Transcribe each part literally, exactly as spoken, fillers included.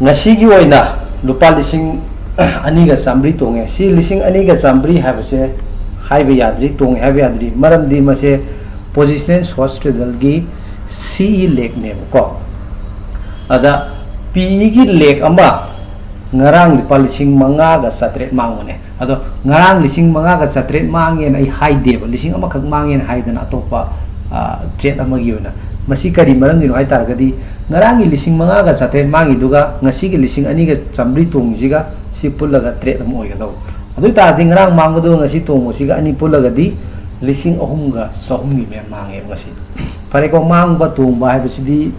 ꯉꯁꯤꯒꯤ ꯑꯣꯏꯅ ꯂꯨꯄꯥ ꯂꯤꯁꯤꯡ ꯑꯅꯤꯒ ꯆꯥꯝꯃꯔꯤ ꯇꯣꯡꯉꯦ꯫ ꯁꯤ ꯂꯤꯁꯤꯡ ꯑꯅꯤꯒ ꯆꯥꯝꯃꯔꯤ ꯍꯥꯏꯕꯁꯦ ꯍꯥꯏꯕ ꯌꯥꯗ꯭ꯔꯤ, ꯇꯣꯡꯉꯦ ꯍꯥꯏꯕ ꯌꯥꯗ꯭ꯔꯤ, ꯃꯔꯝꯗꯤ ꯃꯁꯦ positional short straddleꯒꯤ C E legꯅꯦꯕꯀꯣ꯫ ꯑꯗ P Eꯒꯤ leg ꯑꯃ ꯉꯔꯥꯡ ꯂꯨꯄꯥ ꯂꯤꯁꯤꯡ ꯃꯉꯥꯒ ꯆꯥꯇ꯭ꯔꯦꯠ ꯃꯥꯡꯕꯅꯦ꯫ ꯑꯗꯣ ꯉꯔꯥꯡ ꯂꯤꯁꯤꯡ ꯃꯉꯥꯒ ꯆꯥꯇ꯭ꯔꯦꯠ ꯃꯥꯡꯉꯦꯅ ꯑꯩ ꯍꯥꯏꯗꯦꯕ, ꯂꯤꯁꯤꯡ ꯑꯃꯈꯛ ꯃꯥꯡꯉꯦꯅ ꯍꯥꯏꯗꯅ ꯑꯇꯣꯞꯄ trade ꯑꯃꯒꯤ ꯑꯣꯏꯅ꯫ ꯃꯁꯤ ꯀꯔꯤ ꯃꯔꯝꯒꯤꯅꯣ ꯍꯥꯏ ꯇꯥꯔꯒꯗꯤ, ꯉꯔꯥꯡꯒꯤ ꯂꯤꯁꯤꯡ ꯃꯉꯥꯒ ꯆꯥꯇ꯭ꯔꯦꯠ ꯃꯥꯡꯉꯤꯗꯨꯒ ꯉꯁꯤꯒꯤ ꯂꯤꯁꯤꯡ ꯑꯅꯤꯒ ꯆꯥꯝꯃꯔꯤ ꯇꯣꯡꯉꯤꯁꯤꯒ ꯁꯤ ꯄꯨꯜꯂꯒ trade ꯑꯃ ꯑꯣꯏꯒꯗꯧꯕ꯫ ꯑꯗꯨ ꯑꯣꯏ ꯇꯥꯔꯗꯤ ꯉꯔꯥꯡ ꯃꯥꯡꯕꯗꯨꯒ ꯉꯁꯤ ꯇꯣꯡꯕꯁꯤꯒ ꯑꯅꯤ ꯄꯨꯜꯂꯒꯗꯤ ꯂꯤꯁꯤꯡ ꯑꯍꯨꯝꯒ ꯆꯍꯨꯝꯒꯤ ꯃꯌꯥ ꯃꯥꯡꯉꯦꯕ ꯉꯁꯤ꯫ ꯐꯔꯦꯀꯣ, ꯃꯥꯡꯕ ꯇꯣꯡꯕ ꯍꯥꯏꯕꯁꯤꯗꯤ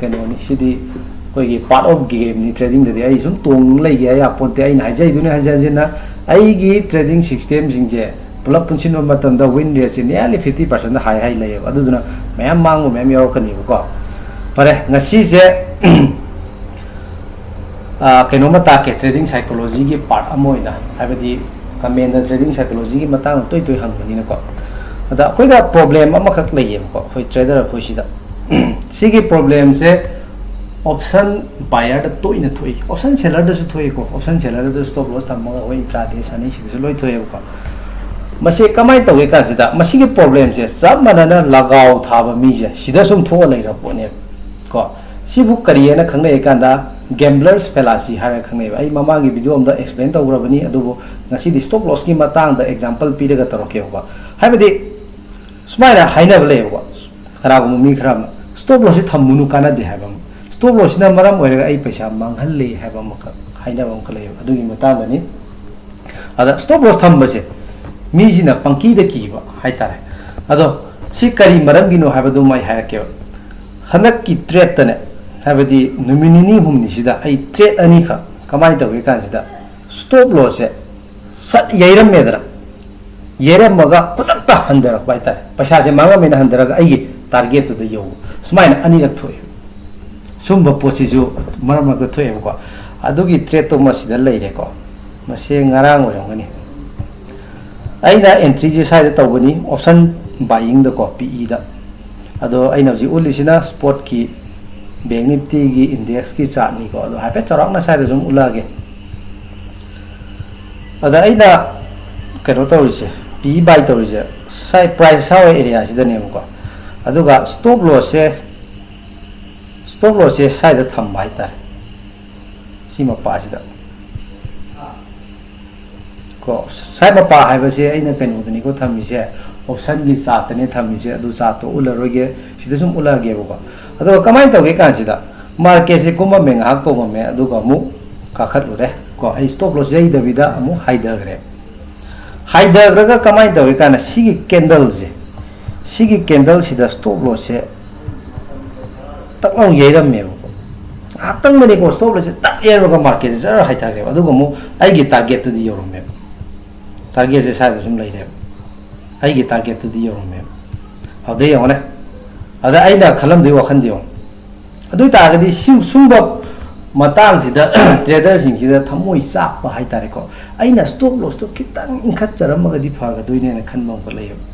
ꯀꯩꯅꯣꯅꯤ, ꯁꯤꯗꯤ ꯑꯩꯈꯣꯏꯒꯤ part of gameꯅꯤ꯫ Tradingꯗꯗꯤ ꯑꯩ ꯁꯨꯝ ꯇꯣꯡ ꯂꯩꯒꯦ ꯍꯥꯏ ꯌꯥꯄꯣꯟꯇꯦ꯫ ꯑꯩꯅ ꯍꯥꯏꯖꯩꯗꯨꯅꯤ ꯍꯟꯖꯤꯟ ꯍꯟꯖꯤꯟꯅ, ꯑꯩꯒꯤ trading systemꯁꯤꯡꯁꯦ ꯄꯨꯂꯞ ꯄꯨꯟꯁꯤꯟꯕ ꯃꯇꯝꯗ win rateꯁꯦ nearly fifty percentꯗ ꯍꯥꯏ ꯍꯥꯏ ꯂꯩꯌꯦꯕ꯫ ꯑꯗꯨꯗꯨꯅ ꯃꯌꯥꯝ ꯃꯥꯡꯕ ꯃꯌꯥꯝ ꯌꯥꯎꯔꯛꯀꯅꯦꯕꯀꯣ꯫ ꯐꯔꯦ, ꯉꯁꯤꯁꯦ ꯀꯩꯅꯣꯝꯃ ꯇꯥꯛꯀꯦ, trading psychologyꯒꯤ part ꯑꯃ ꯑꯣꯏꯅ, ꯍꯥꯏꯕꯗꯤ commentꯗ trading psychologyꯒꯤ ꯃꯇꯥꯡꯗ ꯇꯣꯏ ꯇꯣꯏ ꯍꯪꯕꯅꯤꯅꯀꯣ꯫ ꯑꯗ ꯑꯩꯈꯣꯏꯗ problem ꯑꯃꯈꯛ ꯂꯩꯌꯦꯕꯀꯣ, ꯑꯩꯈꯣꯏ trader ꯑꯩꯈꯣꯏꯁꯤꯗ꯫ ꯁꯤꯒꯤ problemꯁꯦ option buyerꯗ ꯇꯣꯏꯅ ꯊꯣꯛꯏ, option sellerꯗꯁꯨ ꯊꯣꯛꯏꯀꯣ꯫ Option sellerꯗꯁꯨ stop loss ꯊꯝꯃꯒ ꯑꯩꯈꯣꯏ intraday ꯁꯥꯟꯅꯩꯁꯤꯗꯁꯨ ꯂꯣꯏ ꯊꯣꯛꯑꯦꯕꯀꯣ꯫ ꯃꯁꯤ ꯀꯃꯥꯏꯅ ꯇꯧꯒꯦ ꯀꯥꯟꯁꯤꯗ, ꯃꯁꯤꯒꯤ problemꯁꯦ ꯆꯞ ꯃꯥꯟꯅꯅ ꯂꯒꯥꯎ ꯊꯥꯕ ꯃꯤꯁꯦ ꯁꯤꯗ ꯁꯨꯝ ꯊꯣꯛꯑ ꯂꯩꯔꯕ ꯄꯣꯠꯅꯦꯕ ꯀꯣ꯫ ꯁꯤꯕꯨ ꯀꯔꯤ ꯍꯥꯏꯅ ꯈꯪꯅꯩ ꯀꯥꯟꯗ, gambler's fallacy ꯍꯥꯏꯔꯒ ꯈꯪꯅꯩꯕ꯫ ꯑꯩ ꯃꯃꯥꯡꯒꯤ video ꯑꯃꯗ explain ꯇꯧꯈ꯭ꯔꯕꯅꯤ, ꯑꯗꯨꯕꯨ ꯉꯁꯤꯗꯤ stop lossꯀꯤ ꯃꯇꯥꯡꯗ example ꯄꯤꯔꯒ ꯇꯧꯔꯛꯀꯦꯕꯀꯣ꯫ ꯍꯥꯏꯕꯗꯤ ꯁꯨꯃꯥꯏꯅ ꯍꯥꯏꯅꯕ ꯂꯩꯌꯦꯕꯀꯣ, ꯀꯅꯥꯒꯨꯝꯕ ꯃꯤ ꯈꯔ ꯑꯃꯅ stop lossꯁꯤ ꯊꯝꯃꯨꯅꯨ, ꯀꯥꯟꯅꯗꯦ ꯍꯥꯏꯕ ꯑꯃ, stop lossꯁꯤꯅ ꯃꯔꯝ ꯑꯣꯏꯔꯒ ꯑꯩ ꯄꯩꯁꯥ ꯃꯥꯡꯍꯜꯂꯤ ꯍꯥꯏꯕ ꯑꯃꯈꯛ ꯍꯥꯏꯅꯕ ꯑꯃꯈꯛ ꯂꯩꯌꯦꯕ꯫ ꯑꯗꯨꯒꯤ ꯃꯇꯥꯡꯗꯅꯤ꯫ ꯑꯗ stop loss ꯊꯝꯕꯁꯦ ꯃꯤꯁꯤꯅ ꯄꯪꯀꯤꯗ ꯀꯤꯕ ꯍꯥꯏꯇꯥꯔꯦ꯫ ꯑꯗꯣ ꯁꯤ ꯀꯔꯤ ꯃꯔꯝꯒꯤꯅꯣ ꯍꯥꯏꯕꯗꯨꯃ ꯑꯩ ꯍꯥꯏꯔꯛꯀꯦꯕ꯫ ꯍꯟꯗꯛꯀꯤ tradeꯇꯅꯦ, ꯍꯥꯏꯕꯗꯤ ꯅꯨꯃꯤꯠ ꯅꯤꯅꯤ ꯍꯨꯝꯅꯤꯁꯤꯗ ꯑꯩ trade ꯑꯅꯤꯈꯛ ꯀꯃꯥꯏꯅ ꯇꯧꯒꯦ ꯀꯥꯟꯁꯤꯗ stop lossꯁꯦ ꯁꯠ ꯌꯩꯔꯝꯃꯦꯗꯅ, ꯌꯩꯔꯝꯃꯒ ꯈꯨꯗꯛꯇ ꯍꯟꯊꯔꯛꯄ ꯍꯥꯏꯇꯥꯔꯦ꯫ ꯄꯩꯁꯥꯁꯦ ꯃꯥꯡꯉꯝꯃꯦꯅ ꯍꯟꯊꯔꯒ ꯑꯩꯒꯤ targetꯇꯨꯗ ꯌꯧꯕ, ꯁꯨꯃꯥꯏꯅ ꯑꯅꯤꯔꯛ ꯊꯣꯛꯑꯦ꯫ ꯁꯨꯝꯕ ꯄꯣꯠꯁꯤꯁꯨ ꯃꯔꯛ ꯃꯔꯛꯇ ꯊꯣꯛꯑꯦꯕꯀꯣ꯫ ꯑꯗꯨꯒꯤ tradeꯇꯣ ꯃꯁꯤꯗ ꯂꯩꯔꯦꯀꯣ꯫ ꯃꯁꯤ ꯉꯔꯥꯡ ꯑꯣꯏꯔꯝꯒꯅꯤ꯫ ꯑꯩꯅ entryꯁꯦ ꯁ꯭ꯋꯥꯏꯗ ꯇꯧꯕꯅꯤ, option buyingꯗꯀꯣ, P Eꯗ꯫ ꯑꯗꯣ ꯑꯩꯅ ꯍꯧꯖꯤꯛ ꯎꯠꯂꯤꯁꯤꯅ spotꯀꯤ ꯕꯦꯡ ꯅꯤꯐꯇꯤꯒꯤ ꯏꯟꯗꯦꯛꯁꯀꯤ ꯆꯥꯔꯠꯅꯤꯀꯣ꯫ ꯑꯗꯣ ꯍꯥꯏꯐꯦꯠ ꯆꯥꯎꯔꯥꯛꯅ ꯁ꯭ꯋꯥꯏꯗ ꯁꯨꯝ ꯎꯠꯂꯛꯑꯒꯦ꯫ ꯑꯗ ꯑꯩꯅ ꯀꯩꯅꯣ ꯇꯧꯔꯤꯁꯦ, ꯄꯤ ꯕꯥꯏ ꯇꯧꯔꯤꯁꯦ, ꯁ꯭ꯋꯥꯏ ꯄ꯭ꯔꯥꯏꯁ ꯁꯥꯋꯦ ꯑꯦꯔꯤꯌꯥꯁꯤꯗꯅꯦꯕꯀꯣ꯫ ꯑꯗꯨꯒ ꯁ꯭ꯇꯣꯞ ꯂꯣꯁꯁꯦ, ꯁ꯭ꯇꯣꯞ ꯂꯣꯁꯁꯦ ꯁ꯭ꯋꯥꯏꯗ ꯊꯝꯕ ꯍꯥꯏꯇꯥꯔꯦ, ꯁꯤ ꯃꯄꯥꯁꯤꯗ꯫ ꯀꯣ, ꯁ꯭ꯋꯥꯏ ꯃꯄꯥ ꯍꯥꯏꯕꯁꯦ ꯑꯩꯅ ꯀꯩꯅꯣꯗꯅꯤꯀꯣ ꯊꯝꯃꯤꯁꯦ, ꯑꯣꯞꯁꯟꯒꯤ ꯆꯥꯔꯠꯇꯅꯦ ꯊꯝꯃꯤꯁꯦ꯫ ꯑꯗꯨ ꯆꯥꯔꯠꯇꯣ ꯎꯠꯂꯔꯣꯏꯒꯦ, ꯁꯤꯗ ꯁꯨꯝ ꯎꯠꯂꯛꯑꯒꯦꯕꯀꯣ꯫ ꯑꯗꯨꯒ ꯀꯃꯥꯏꯅ ꯇꯧꯒꯦ ꯀꯥꯟꯁꯤꯗ, ꯃꯥꯔꯀꯦꯠꯁꯦ ꯀꯨꯝꯃꯝꯃꯦ, ꯉꯥꯏꯍꯥꯛ ꯇꯣꯡꯉꯝꯃꯦ, ꯑꯗꯨꯒ ꯑꯃꯨꯛ ꯀꯥꯈꯠꯂꯨꯔꯦ ꯀꯣ꯫ ꯑꯩ ꯁ꯭ꯇꯣꯞ ꯂꯣꯁ ꯌꯩꯗꯕꯤꯗ ꯑꯃꯨꯛ ꯍꯥꯏꯊꯈ꯭ꯔꯦ꯫ ꯍꯥꯏꯊꯈ꯭ꯔꯒ ꯀꯃꯥꯏꯅ ꯇꯧꯒꯦ ꯀꯥꯟꯗ, ꯁꯤꯒꯤ ꯀꯦꯟꯗꯜꯁꯦ, ꯁꯤꯒꯤ ꯀꯦꯟꯗꯜꯁꯤꯗ ꯁ꯭ꯇꯣꯞ ꯂꯣꯁꯁꯦ ꯇꯛ ꯂꯥꯎ ꯌꯩꯔꯝꯃꯦꯕꯀꯣ꯫ ꯉꯥꯏꯍꯥꯛꯇꯪꯗꯅꯤꯀꯣ, ꯁ꯭ꯇꯣꯞ ꯂꯣꯁꯁꯦ ꯇꯛ ꯌꯩꯔꯒ ꯃꯥꯔꯀꯦꯠꯁꯦ ꯖꯔ ꯍꯥꯏꯊꯈ꯭ꯔꯦꯕ꯫ ꯑꯗꯨꯒ ꯑꯃꯨꯛ ꯑꯩꯒꯤ ꯇꯥꯔꯒꯦꯠꯇꯨꯗꯤ ꯌꯧꯔꯝꯃꯦꯕ꯫ ꯇꯥꯔꯒꯦꯠꯁꯦ ꯁ꯭ꯋꯥꯏꯗ ꯁꯨꯝ ꯂꯩꯔꯦꯕ꯫ ꯑꯩꯒꯤ ꯇꯥꯔꯒꯦꯠꯇꯨꯗꯤ ꯌꯧꯔꯝꯃꯦꯕ꯫ ꯑꯗꯨꯗꯩ ꯌꯦꯡꯉꯣꯅꯦ, ꯑꯗ ꯑꯩꯅ ꯈꯜꯂꯝꯗꯣꯏ ꯋꯥꯈꯜꯗꯤ ꯌꯦꯡꯉꯣ꯫ ꯑꯗꯨ ꯑꯣꯏ ꯇꯥꯔꯒꯗꯤ ꯁꯤ-, ꯁꯨꯝꯕ ꯃꯇꯥꯡꯁꯤꯗ ꯇ꯭ꯔꯦꯗꯔꯁꯤꯡꯁꯤꯗ ꯊꯃꯣꯏ ꯆꯥꯛꯄ ꯍꯥꯏꯇꯥꯔꯦꯀꯣ꯫ ꯑꯩꯅ ꯁ꯭ꯇꯣꯞ ꯂꯣꯁꯇꯣ ꯈꯤꯇꯪ ꯏꯟꯈꯠꯆꯔꯝꯃꯒꯗꯤ ꯐꯒꯗꯣꯏꯅꯦꯅ ꯈꯟꯕ ꯑꯃꯈꯛ ꯂꯩꯌꯦꯕ꯫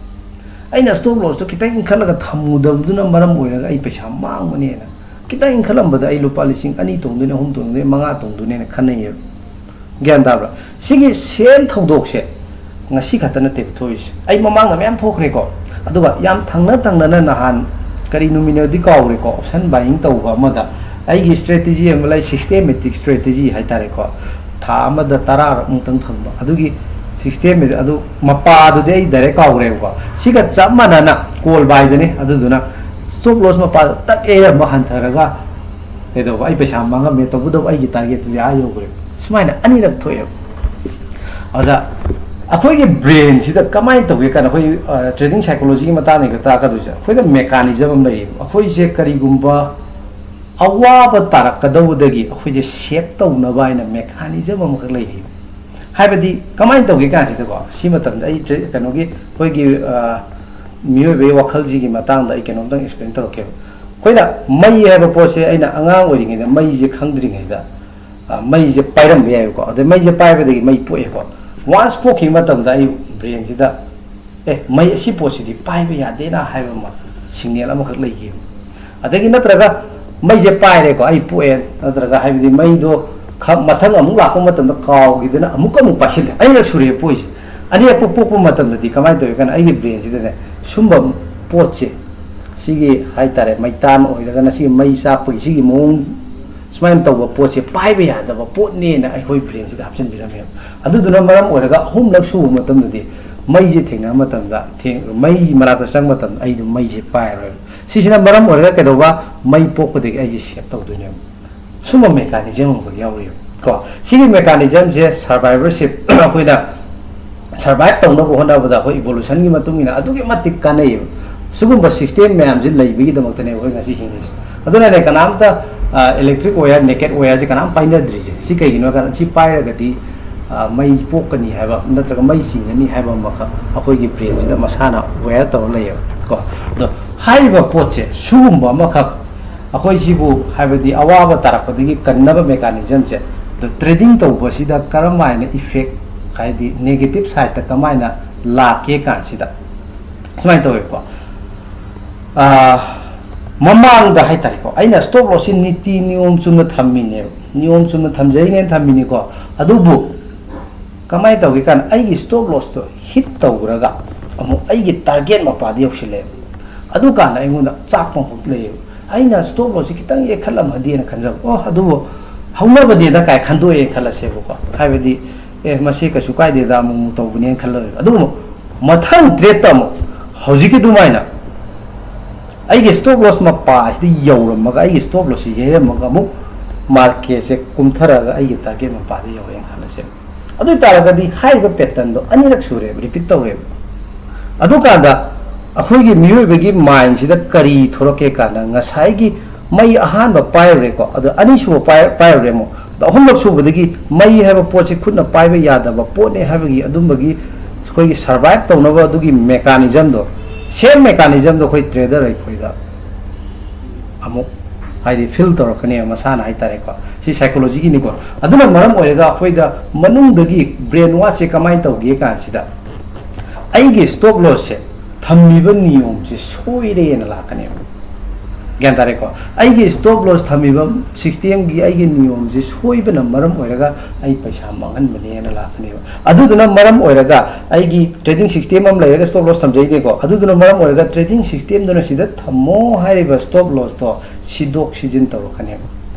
ꯑꯩꯅ ꯁ꯭ꯇꯣꯞ ꯂꯣꯁꯇꯣ ꯈꯤꯇꯪ ꯏꯟꯈꯠꯂꯒ ꯊꯝꯃꯨꯗꯕꯗꯨꯅ ꯃꯔꯝ ꯑꯣꯏꯔꯒ ꯑꯩ ꯄꯩꯁꯥ ꯃꯥꯡꯕꯅꯦꯅ, ꯈꯤꯇꯪ ꯏꯟꯈꯠꯂꯝꯕꯗ ꯑꯩ ꯂꯨꯄꯥ ꯂꯤꯁꯤꯡ ꯑꯅꯤ ꯇꯣꯡꯗꯣꯏꯅꯦ, ꯑꯍꯨꯝ ꯇꯣꯡꯗꯣꯏꯅꯦ, ꯃꯉꯥ ꯇꯣꯡꯗꯣꯏꯅꯦꯅ ꯈꯟꯅꯩꯌꯦꯕ꯫ ꯒ꯭ꯌꯥꯟ ꯇꯥꯕ꯭ꯔꯥ? ꯁꯤꯒꯤ ꯁꯦꯝ ꯊꯧꯗꯣꯛꯁꯦ ꯉꯁꯤ ꯈꯛꯇ ꯅꯠꯇꯦꯕ ꯊꯣꯛꯏꯁꯦ꯫ ꯑꯩ ꯃꯃꯥꯡꯗ ꯃꯌꯥꯝ ꯊꯣꯛꯈ꯭ꯔꯦꯀꯣ꯫ ꯑꯗꯨꯒ ꯌꯥꯝ ꯊꯪꯅ ꯊꯪꯅꯅ ꯅꯍꯥꯟ ꯀꯔꯤ ꯅꯨꯃꯤꯠꯅꯣꯗꯤ ꯀꯥꯎꯈ꯭ꯔꯦꯀꯣ, ꯑꯣꯞꯁꯟ ꯕꯥꯏꯌꯤꯡ ꯇꯧꯕ ꯑꯃꯗ ꯑꯩꯒꯤ ꯁ꯭ꯇ꯭ꯔꯦꯇꯦꯖꯤ ꯑꯃ ꯂꯩ, ꯁꯤꯁꯇꯦꯃꯦꯇꯤꯛ ꯁ꯭ꯇ꯭ꯔꯦꯇꯦꯖꯤ ꯍꯥꯏꯇꯥꯔꯦꯀꯣ꯫ ꯊꯥ ꯑꯃꯗ ꯇꯔꯥꯔꯛꯃꯨꯛꯇꯪ ꯐꯪꯕ꯫ ꯑꯗꯨꯒꯤ ꯁꯤꯁꯇꯦꯝ ꯑꯗꯨ ꯃꯄꯥꯗꯨꯗꯤ ꯑꯩ ꯗꯥꯏꯔꯦꯛ ꯀꯥꯎꯈ꯭ꯔꯦꯕꯀꯣ꯫ ꯁꯤꯒ ꯆꯞ ꯃꯥꯟꯅꯅ ꯀꯣꯜ ꯕꯥꯏꯗꯅꯤ꯫ ꯑꯗꯨꯗꯨꯅ ꯁ꯭ꯇꯣꯞ ꯂꯣꯁ ꯃꯄꯥꯗ ꯇꯛ ꯌꯩꯔꯝꯕ ꯍꯟꯊꯔꯒ ꯀꯩꯗꯧꯕ, ꯑꯩ ꯄꯩꯁꯥ ꯃꯥꯡꯉꯝꯃꯦ, ꯇꯧꯕꯇꯕꯨ ꯑꯩꯒꯤ ꯇꯥꯔꯒꯦꯠꯇꯨꯗꯤ ꯑꯥ ꯌꯧꯈ꯭ꯔꯦ꯫ ꯁꯨꯃꯥꯏꯅ ꯑꯅꯤꯔꯛ ꯊꯣꯛꯑꯦꯕ꯫ ꯑꯗ ꯑꯩꯈꯣꯏꯒꯤ ꯕ꯭ꯔꯦꯟꯁꯤꯗ ꯀꯃꯥꯏꯅ ꯇꯧꯒꯦ ꯀꯥꯟꯗ, ꯑꯩꯈꯣꯏ, ꯑ, ꯇ꯭ꯔꯦꯗꯤꯡ ꯁꯥꯏꯀꯣꯂꯣꯖꯤꯒꯤ ꯃꯇꯥꯡꯗ ꯍꯦꯛꯇ ꯇꯥꯛꯀꯗꯣꯏꯁꯦ, ꯑꯩꯈꯣꯏꯗ ꯃꯦꯀꯥꯅꯤꯖꯝ ꯑꯃ ꯂꯩꯌꯦꯕ꯫ ꯑꯩꯈꯣꯏꯁꯦ ꯀꯔꯤꯒꯨꯝꯕ ꯑꯋꯥꯕ ꯇꯥꯔꯛꯀꯗꯧꯕꯗꯒꯤ ꯑꯩꯈꯣꯏꯁꯦ ꯁꯦꯞ ꯇꯧꯅꯕ ꯍꯥꯏꯅ ꯃꯦꯀꯥꯅꯤꯖꯝ ꯑꯃꯈꯛ ꯂꯩꯔꯤꯕ꯫ ꯍꯥꯏꯕꯗꯤ ꯀꯃꯥꯏꯅ ꯇꯧꯒꯦ ꯀꯥꯟꯁꯤꯗꯀꯣ, ꯁꯤ ꯃꯇꯝꯗ ꯑꯩ ꯇ꯭ꯔꯦ-, ꯀꯩꯅꯣꯒꯤ, ꯑꯩꯈꯣꯏꯒꯤ, ꯑ, ꯃꯤꯑꯣꯏꯕꯒꯤ ꯋꯥꯈꯜꯁꯤꯒꯤ ꯃꯇꯥꯡꯗ ꯑꯩ ꯀꯩꯅꯣꯝꯇꯪ ꯑꯦꯛꯁꯄ꯭ꯂꯦꯟ ꯇꯧꯔꯛꯀꯦꯕ꯫ ꯑꯩꯈꯣꯏꯅ ꯃꯩ ꯍꯥꯏꯕ ꯄꯣꯠꯁꯦ, ꯑꯩꯅ ꯑꯉꯥꯡ ꯑꯣꯏꯔꯤꯉꯩꯗ ꯃꯩꯁꯦ ꯈꯪꯗ꯭ꯔꯤꯉꯩꯗ, ꯑ, ꯃꯩꯁꯦ ꯄꯥꯏꯔꯝꯕ ꯌꯥꯏꯕꯀꯣ꯫ ꯑꯗꯩ ꯃꯩꯁꯦ ꯄꯥꯏꯕꯗꯒꯤ ꯃꯩ ꯄꯣꯛꯑꯦꯀꯣ꯫ ꯋꯥꯟꯁ ꯄꯣꯛꯈꯤꯕ ꯃꯇꯝꯗ ꯑꯩ ꯕ꯭ꯔꯦꯟꯁꯤꯗ, "ꯑꯦ, ꯃꯩ ꯑꯁꯤ ꯄꯣꯠꯁꯤꯗꯤ ꯄꯥꯏꯕ ꯌꯥꯗꯦꯅ" ꯍꯥꯏꯕ ꯑꯃ ꯁꯤꯒꯅꯦꯜ ꯑꯃꯈꯛ ꯂꯩꯈꯤꯕ꯫ ꯑꯗꯒꯤ ꯅꯠꯇ꯭ꯔꯒ ꯃꯩꯁꯦ ꯄꯥꯏꯔꯦꯀꯣ, ꯑꯩ ꯄꯣꯛꯑꯦ, ꯅꯠꯇ꯭ꯔꯒ ꯍꯥꯏꯕꯗꯤ ꯃꯩꯗꯣ ꯈ-, ꯃꯊꯪ ꯑꯃꯨꯛ ꯂꯥꯛꯄ ꯃꯇꯝꯗ ꯀꯥꯎꯈꯤꯗꯅ ꯑꯃꯨꯛꯀ ꯑꯃꯨꯛ ꯄꯥꯏꯁꯤꯜꯂꯦ, ꯑꯅꯤꯔꯛ ꯁꯨꯔꯦ ꯄꯣꯛꯏꯁꯦ꯫ ꯑꯅꯤꯔꯛꯄ ꯄꯣꯛꯄ ꯃꯇꯝꯗꯗꯤ ꯀꯃꯥꯏꯅ ꯇꯧꯏ ꯀꯥꯟꯗ ꯑꯩꯒꯤ ꯕ꯭ꯔꯦꯟꯁꯤꯗꯅꯦ ꯁꯨꯝꯕ ꯄꯣꯠꯁꯦ, ꯁꯤꯒꯤ ꯍꯥꯏꯇꯥꯔꯦ, ꯃꯩꯇꯥꯟ ꯑꯣꯏꯔꯒꯅ ꯁꯤꯒꯤ ꯃꯩ ꯆꯥꯛꯄꯒꯤ ꯁꯤꯒꯤ ꯃꯑꯣꯡ, ꯁꯨꯃꯥꯏꯅ ꯇꯧꯕ ꯄꯣꯠꯁꯦ ꯄꯥꯏꯕ ꯌꯥꯗꯕ ꯄꯣꯠꯅꯦꯅ ꯑꯩꯈꯣꯏ ꯕ꯭ꯔꯦꯟꯁꯤꯗ ꯍꯥꯞꯆꯤꯟꯕꯤꯔꯝꯃꯦꯕ꯫ ꯑꯗꯨꯗꯨꯅ ꯃꯔꯝ ꯑꯣꯏꯔꯒ ꯑꯍꯨꯝꯂꯛ ꯁꯨꯕ ꯃꯇꯝꯗꯗꯤ ꯃꯩꯁꯦ ꯊꯦꯡꯅꯕ ꯃꯇꯝꯗ, ꯊꯦꯡ-, ꯃꯩ ꯃꯅꯥꯛꯇ ꯆꯪꯕ ꯃꯇꯝꯗ ꯑꯩꯗꯣ ꯃꯩꯁꯦ ꯄꯥꯏꯔꯣꯏꯕ꯫ ꯁꯤꯁꯤꯅ ꯃꯔꯝ ꯑꯣꯏꯔꯒ ꯀꯩꯗꯧꯕ? ꯃꯩ ꯄꯣꯛꯄꯗꯒꯤ ꯑꯩꯁꯦ ꯁꯦꯞ ꯇꯧꯗꯣꯏꯅꯦꯕ꯫ ꯁꯨꯝꯕ ꯃꯦꯀꯥꯅꯤꯖꯝ ꯑꯃꯈꯛ ꯌꯥꯎꯔꯤꯕ ꯀꯣ꯫ ꯁꯤꯒꯤ ꯃꯦꯀꯥꯅꯤꯖꯝꯁꯦ ꯁꯔꯚꯥꯏꯚꯔꯁꯤꯞ, ꯑꯩꯈꯣꯏꯅ ꯁꯔꯚꯥꯏꯚ ꯇꯧꯅꯕ ꯍꯣꯠꯅꯕꯗ ꯑꯩꯈꯣꯏ ꯏꯚꯣꯂꯨꯁꯟꯒꯤ ꯃꯇꯨꯡ ꯏꯟꯅ ꯑꯗꯨꯛꯀꯤ ꯃꯇꯤꯛ ꯀꯥꯟꯅꯩꯌꯦꯕ꯫ ꯁꯤꯒꯨꯝꯕ ꯁꯤꯁꯇꯦꯝ ꯃꯌꯥꯝꯁꯦ ꯂꯩꯕꯒꯤꯗꯃꯛꯇꯅꯦꯕ ꯑꯩꯈꯣꯏ ꯉꯁꯤ ꯍꯤꯡꯉꯤꯁꯦ꯫ ꯑꯗꯨꯅꯅꯦ ꯀꯅꯥꯝꯇ, ꯑ, ꯏꯂꯦꯛꯇ꯭ꯔꯤꯛ ꯋꯥꯌꯔ, ꯅꯦꯀꯦꯠ ꯋꯥꯌꯔꯁꯦ ꯀꯅꯥꯝ ꯄꯥꯏꯅꯗ꯭ꯔꯤꯁꯦ꯫ ꯁꯤ ꯀꯩꯒꯤꯅꯣ ꯍꯥꯏ ꯀꯥꯟꯗ ꯁꯤ ꯄꯥꯏꯔꯒꯗꯤ, ꯑ, ꯃꯩ ꯄꯣꯛꯀꯅꯤ ꯍꯥꯏꯕ ꯅꯠꯇ꯭ꯔꯒ ꯃꯩ ꯆꯤꯡꯒꯅꯤ ꯍꯥꯏꯕ ꯑꯃꯈꯛ ꯑꯩꯈꯣꯏꯒꯤ ꯕ꯭ꯔꯦꯟꯁꯤꯗ ꯃꯁꯥꯅ ꯋꯥꯌꯔ ꯇꯧꯔ ꯂꯩꯌꯦꯕ ꯀꯣ꯫ ꯑꯗꯣ ꯍꯥꯏꯔꯤꯕ ꯄꯣꯠꯁꯦ ꯁꯤꯒꯨꯝꯕ ꯑꯃꯈꯛ ꯑꯩꯈꯣꯏꯁꯤꯕꯨ, ꯍꯥꯏꯕꯗꯤ ꯑꯋꯥꯕ ꯇꯥꯔꯛꯄꯗꯒꯤ ꯀꯟꯅꯕ ꯃꯦꯀꯥꯅꯤꯖꯝꯁꯦ, ꯑꯗꯣ ꯇ꯭ꯔꯦꯗꯤꯡ ꯇꯧꯕꯁꯤꯗ ꯀꯔꯝ ꯍꯥꯏꯅ ꯏꯐꯦꯛ, ꯍꯥꯏꯗꯤ ꯅꯦꯒꯦꯇꯤꯞ ꯁꯥꯏꯠꯇ ꯀꯃꯥꯏꯅ ꯂꯥꯛꯀꯦ ꯀꯥꯟꯁꯤꯗ ꯁꯨꯃꯥꯏꯅ ꯇꯧꯋꯦꯕꯀꯣ꯫ ꯑꯥ, ꯃꯃꯥꯡꯗ ꯍꯥꯏꯇꯥꯔꯦꯀꯣ, ꯑꯩꯅ ꯁ꯭ꯇꯣꯞ ꯂꯣꯁꯁꯤ ꯅꯤꯇꯤ ꯅꯤꯌꯣꯝ ꯆꯨꯝꯅ ꯊꯝꯃꯤꯅꯦꯕ, ꯅꯤꯌꯣꯝ ꯆꯨꯝꯅ ꯊꯝꯖꯔꯤꯅꯦꯅ ꯊꯝꯃꯤꯅꯤꯀꯣ꯫ ꯑꯗꯨꯕꯨ ꯀꯃꯥꯏꯅ ꯇꯧꯒꯦ ꯀꯥꯟꯗ ꯑꯩꯒꯤ ꯁ꯭ꯇꯣꯞ ꯂꯣꯁꯇꯣ ꯍꯤꯠ ꯇꯧꯈ꯭ꯔꯒ ꯑꯃꯨꯛ ꯑꯩꯒꯤ ꯇꯥꯔꯒꯦꯠ ꯃꯄꯥꯗ ꯌꯧꯁꯤꯜꯂꯛꯑꯦꯕ꯫ ꯑꯗꯨꯀꯥꯟꯗ ꯑꯩꯉꯣꯟꯗ ꯆꯥꯛꯄ ꯑꯃꯨꯛ ꯂꯩꯌꯦꯕ꯫ ꯑꯩꯅ ꯁ꯭ꯇꯣꯞ ꯂꯣꯁꯁꯦ ꯈꯤꯇꯪ ꯌꯦꯛꯈꯠꯂꯝꯃꯗꯤꯅ ꯈꯟꯖꯕ꯫ ꯑꯣ, ꯑꯗꯨꯕꯨ ꯍꯧꯅꯕꯗꯦꯗ ꯀꯥꯏ ꯈꯟꯗꯣꯛꯑꯦ ꯈꯜꯂꯁꯦꯕꯀꯣ꯫ ꯍꯥꯏꯕꯗꯤ, ꯑꯦ, ꯃꯁꯤ ꯀꯩꯁꯨ ꯀꯥꯏꯗꯦꯗ, ꯑꯃꯨꯛ ꯑꯃꯨꯛ ꯇꯧꯕꯅꯦꯅ ꯈꯜꯂꯣꯏꯕ꯫ ꯑꯗꯨꯕꯨ ꯃꯊꯪ ꯇ꯭ꯔꯦꯠꯇ ꯑꯃꯨꯛ ꯍꯧꯖꯤꯛꯀꯤ ꯑꯗꯨꯃꯥꯏꯅ ꯑꯩꯒꯤ ꯁ꯭ꯇꯣꯞ ꯂꯣꯁ ꯃꯄꯥ ꯑꯁꯤꯗ ꯌꯧꯔꯝꯃꯒ, ꯑꯩꯒꯤ ꯁ꯭ꯇꯣꯞ ꯂꯣꯁꯁꯤ ꯌꯩꯔꯝꯃꯒ ꯑꯃꯨꯛ ꯃꯥꯔꯀꯦꯠꯁꯦ ꯀꯨꯝꯊꯔꯛꯑꯒ ꯑꯩꯒꯤ ꯇꯥꯔꯒꯦꯠ ꯃꯄꯥꯗ ꯌꯧꯔꯦꯅ ꯈꯜꯂꯁꯦꯕ꯫ ꯑꯗꯨ ꯑꯣꯏ ꯇꯥꯔꯒꯗꯤ ꯍꯥꯏꯔꯤꯕ ꯄꯦꯇꯔꯟꯗꯣ ꯑꯅꯤꯔꯛ ꯁꯨꯔꯦꯕ, ꯔꯤꯄꯤꯠ ꯇꯧꯔꯦꯕ꯫ ꯑꯗꯨꯀꯥꯟꯗ ꯑꯩꯈꯣꯏꯒꯤ ꯃꯤꯑꯣꯏꯕꯒꯤ ꯃꯥꯏꯟꯁꯤꯗ ꯀꯔꯤ ꯊꯣꯛꯂꯛꯀꯦ ꯀꯥꯟꯗ, ꯉꯁꯥꯏꯒꯤ ꯃꯩ ꯑꯍꯥꯟꯕ ꯄꯥꯏꯔꯨꯔꯦꯀꯣ, ꯑꯗꯣ ꯑꯅꯤꯁꯨꯕ ꯄꯥꯏ-, ꯄꯥꯏꯔꯨꯔꯦ ꯑꯃꯨꯛ, ꯑꯗꯣ ꯑꯍꯨꯝꯂꯛ ꯁꯨꯕꯗꯒꯤ ꯃꯩ ꯍꯥꯏꯕ ꯄꯣꯠꯁꯤ ꯈꯨꯠꯅ ꯄꯥꯏꯕ ꯌꯥꯗꯕ ꯄꯣꯠꯅꯦ ꯍꯥꯏꯕꯒꯤ ꯑꯗꯨꯝꯕꯒꯤ ꯑꯩꯈꯣꯏꯒꯤ ꯁꯔꯚꯥꯏꯚ ꯇꯧꯅꯕ ꯑꯗꯨꯒꯤ ꯃꯦꯀꯥꯅꯤꯖꯝꯗꯣ, ꯁꯦꯝ ꯃꯦꯀꯥꯅꯤꯖꯝꯗꯣ ꯑꯩꯈꯣꯏ ꯇ꯭ꯔꯦꯗꯔ ꯑꯩꯈꯣꯏꯗ ꯑꯃꯨꯛ, ꯍꯥꯏꯗꯤ, ꯐꯤꯜ ꯇꯧꯔꯛꯀꯅꯦꯕ ꯃꯁꯥꯅ ꯍꯥꯏꯇꯥꯔꯦꯀꯣ꯫ ꯁꯤ ꯁꯥꯏꯀꯣꯂꯣꯖꯤꯒꯤꯅꯤꯀꯣ꯫ ꯑꯗꯨꯅ ꯃꯔꯝ ꯑꯣꯏꯔꯒ ꯑꯩꯈꯣꯏꯗ ꯃꯅꯨꯡꯗꯒꯤ ꯕ꯭ꯔꯦꯟ ꯋꯥꯁꯁꯦ ꯀꯃꯥꯏꯅ ꯇꯧꯒꯦ ꯀꯥꯟꯁꯤꯗ, ꯑꯩꯒꯤ ꯁ꯭ꯇꯣꯞ ꯂꯣꯁꯁꯦ ꯊꯝꯃꯤꯕ ꯅꯤꯌꯣꯝꯁꯦ ꯁꯣꯏꯔꯦꯅ ꯂꯥꯛꯀꯅꯦꯕ꯫ ꯒ꯭ꯌꯥꯟ ꯇꯥꯔꯦꯀꯣ? ꯑꯩꯒꯤ stop loss ꯊꯝꯃꯤꯕ system ꯒꯤ ꯑꯩꯒꯤ ꯅꯤꯌꯣꯝꯁꯤ ꯁꯣꯏꯕꯅ ꯃꯔꯝ ꯑꯣꯏꯔꯒ ꯑꯩ ꯄꯩꯁꯥ ꯃꯥꯡꯍꯟꯕꯅꯦꯅ ꯂꯥꯛꯀꯅꯦꯕ꯫ ꯑꯗꯨꯗꯨꯅ ꯃꯔꯝ ꯑꯣꯏꯔꯒ ꯑꯩꯒꯤ trading system ꯑꯃ ꯂꯩꯔꯒ stop loss ꯊꯝꯖꯩꯅꯦꯀꯣ꯫ ꯑꯗꯨꯗꯨꯅ ꯃꯔꯝ ꯑꯣꯏꯔꯒ trading system ꯗꯨꯅ ꯁꯤꯗ ꯊꯝꯃꯣ ꯍꯥꯏꯔꯤꯕ stop loss ꯇꯣ ꯁꯤꯗꯣꯛ ꯁꯤꯖꯤꯟ ꯇꯧꯔꯛꯀꯅꯦꯕ꯫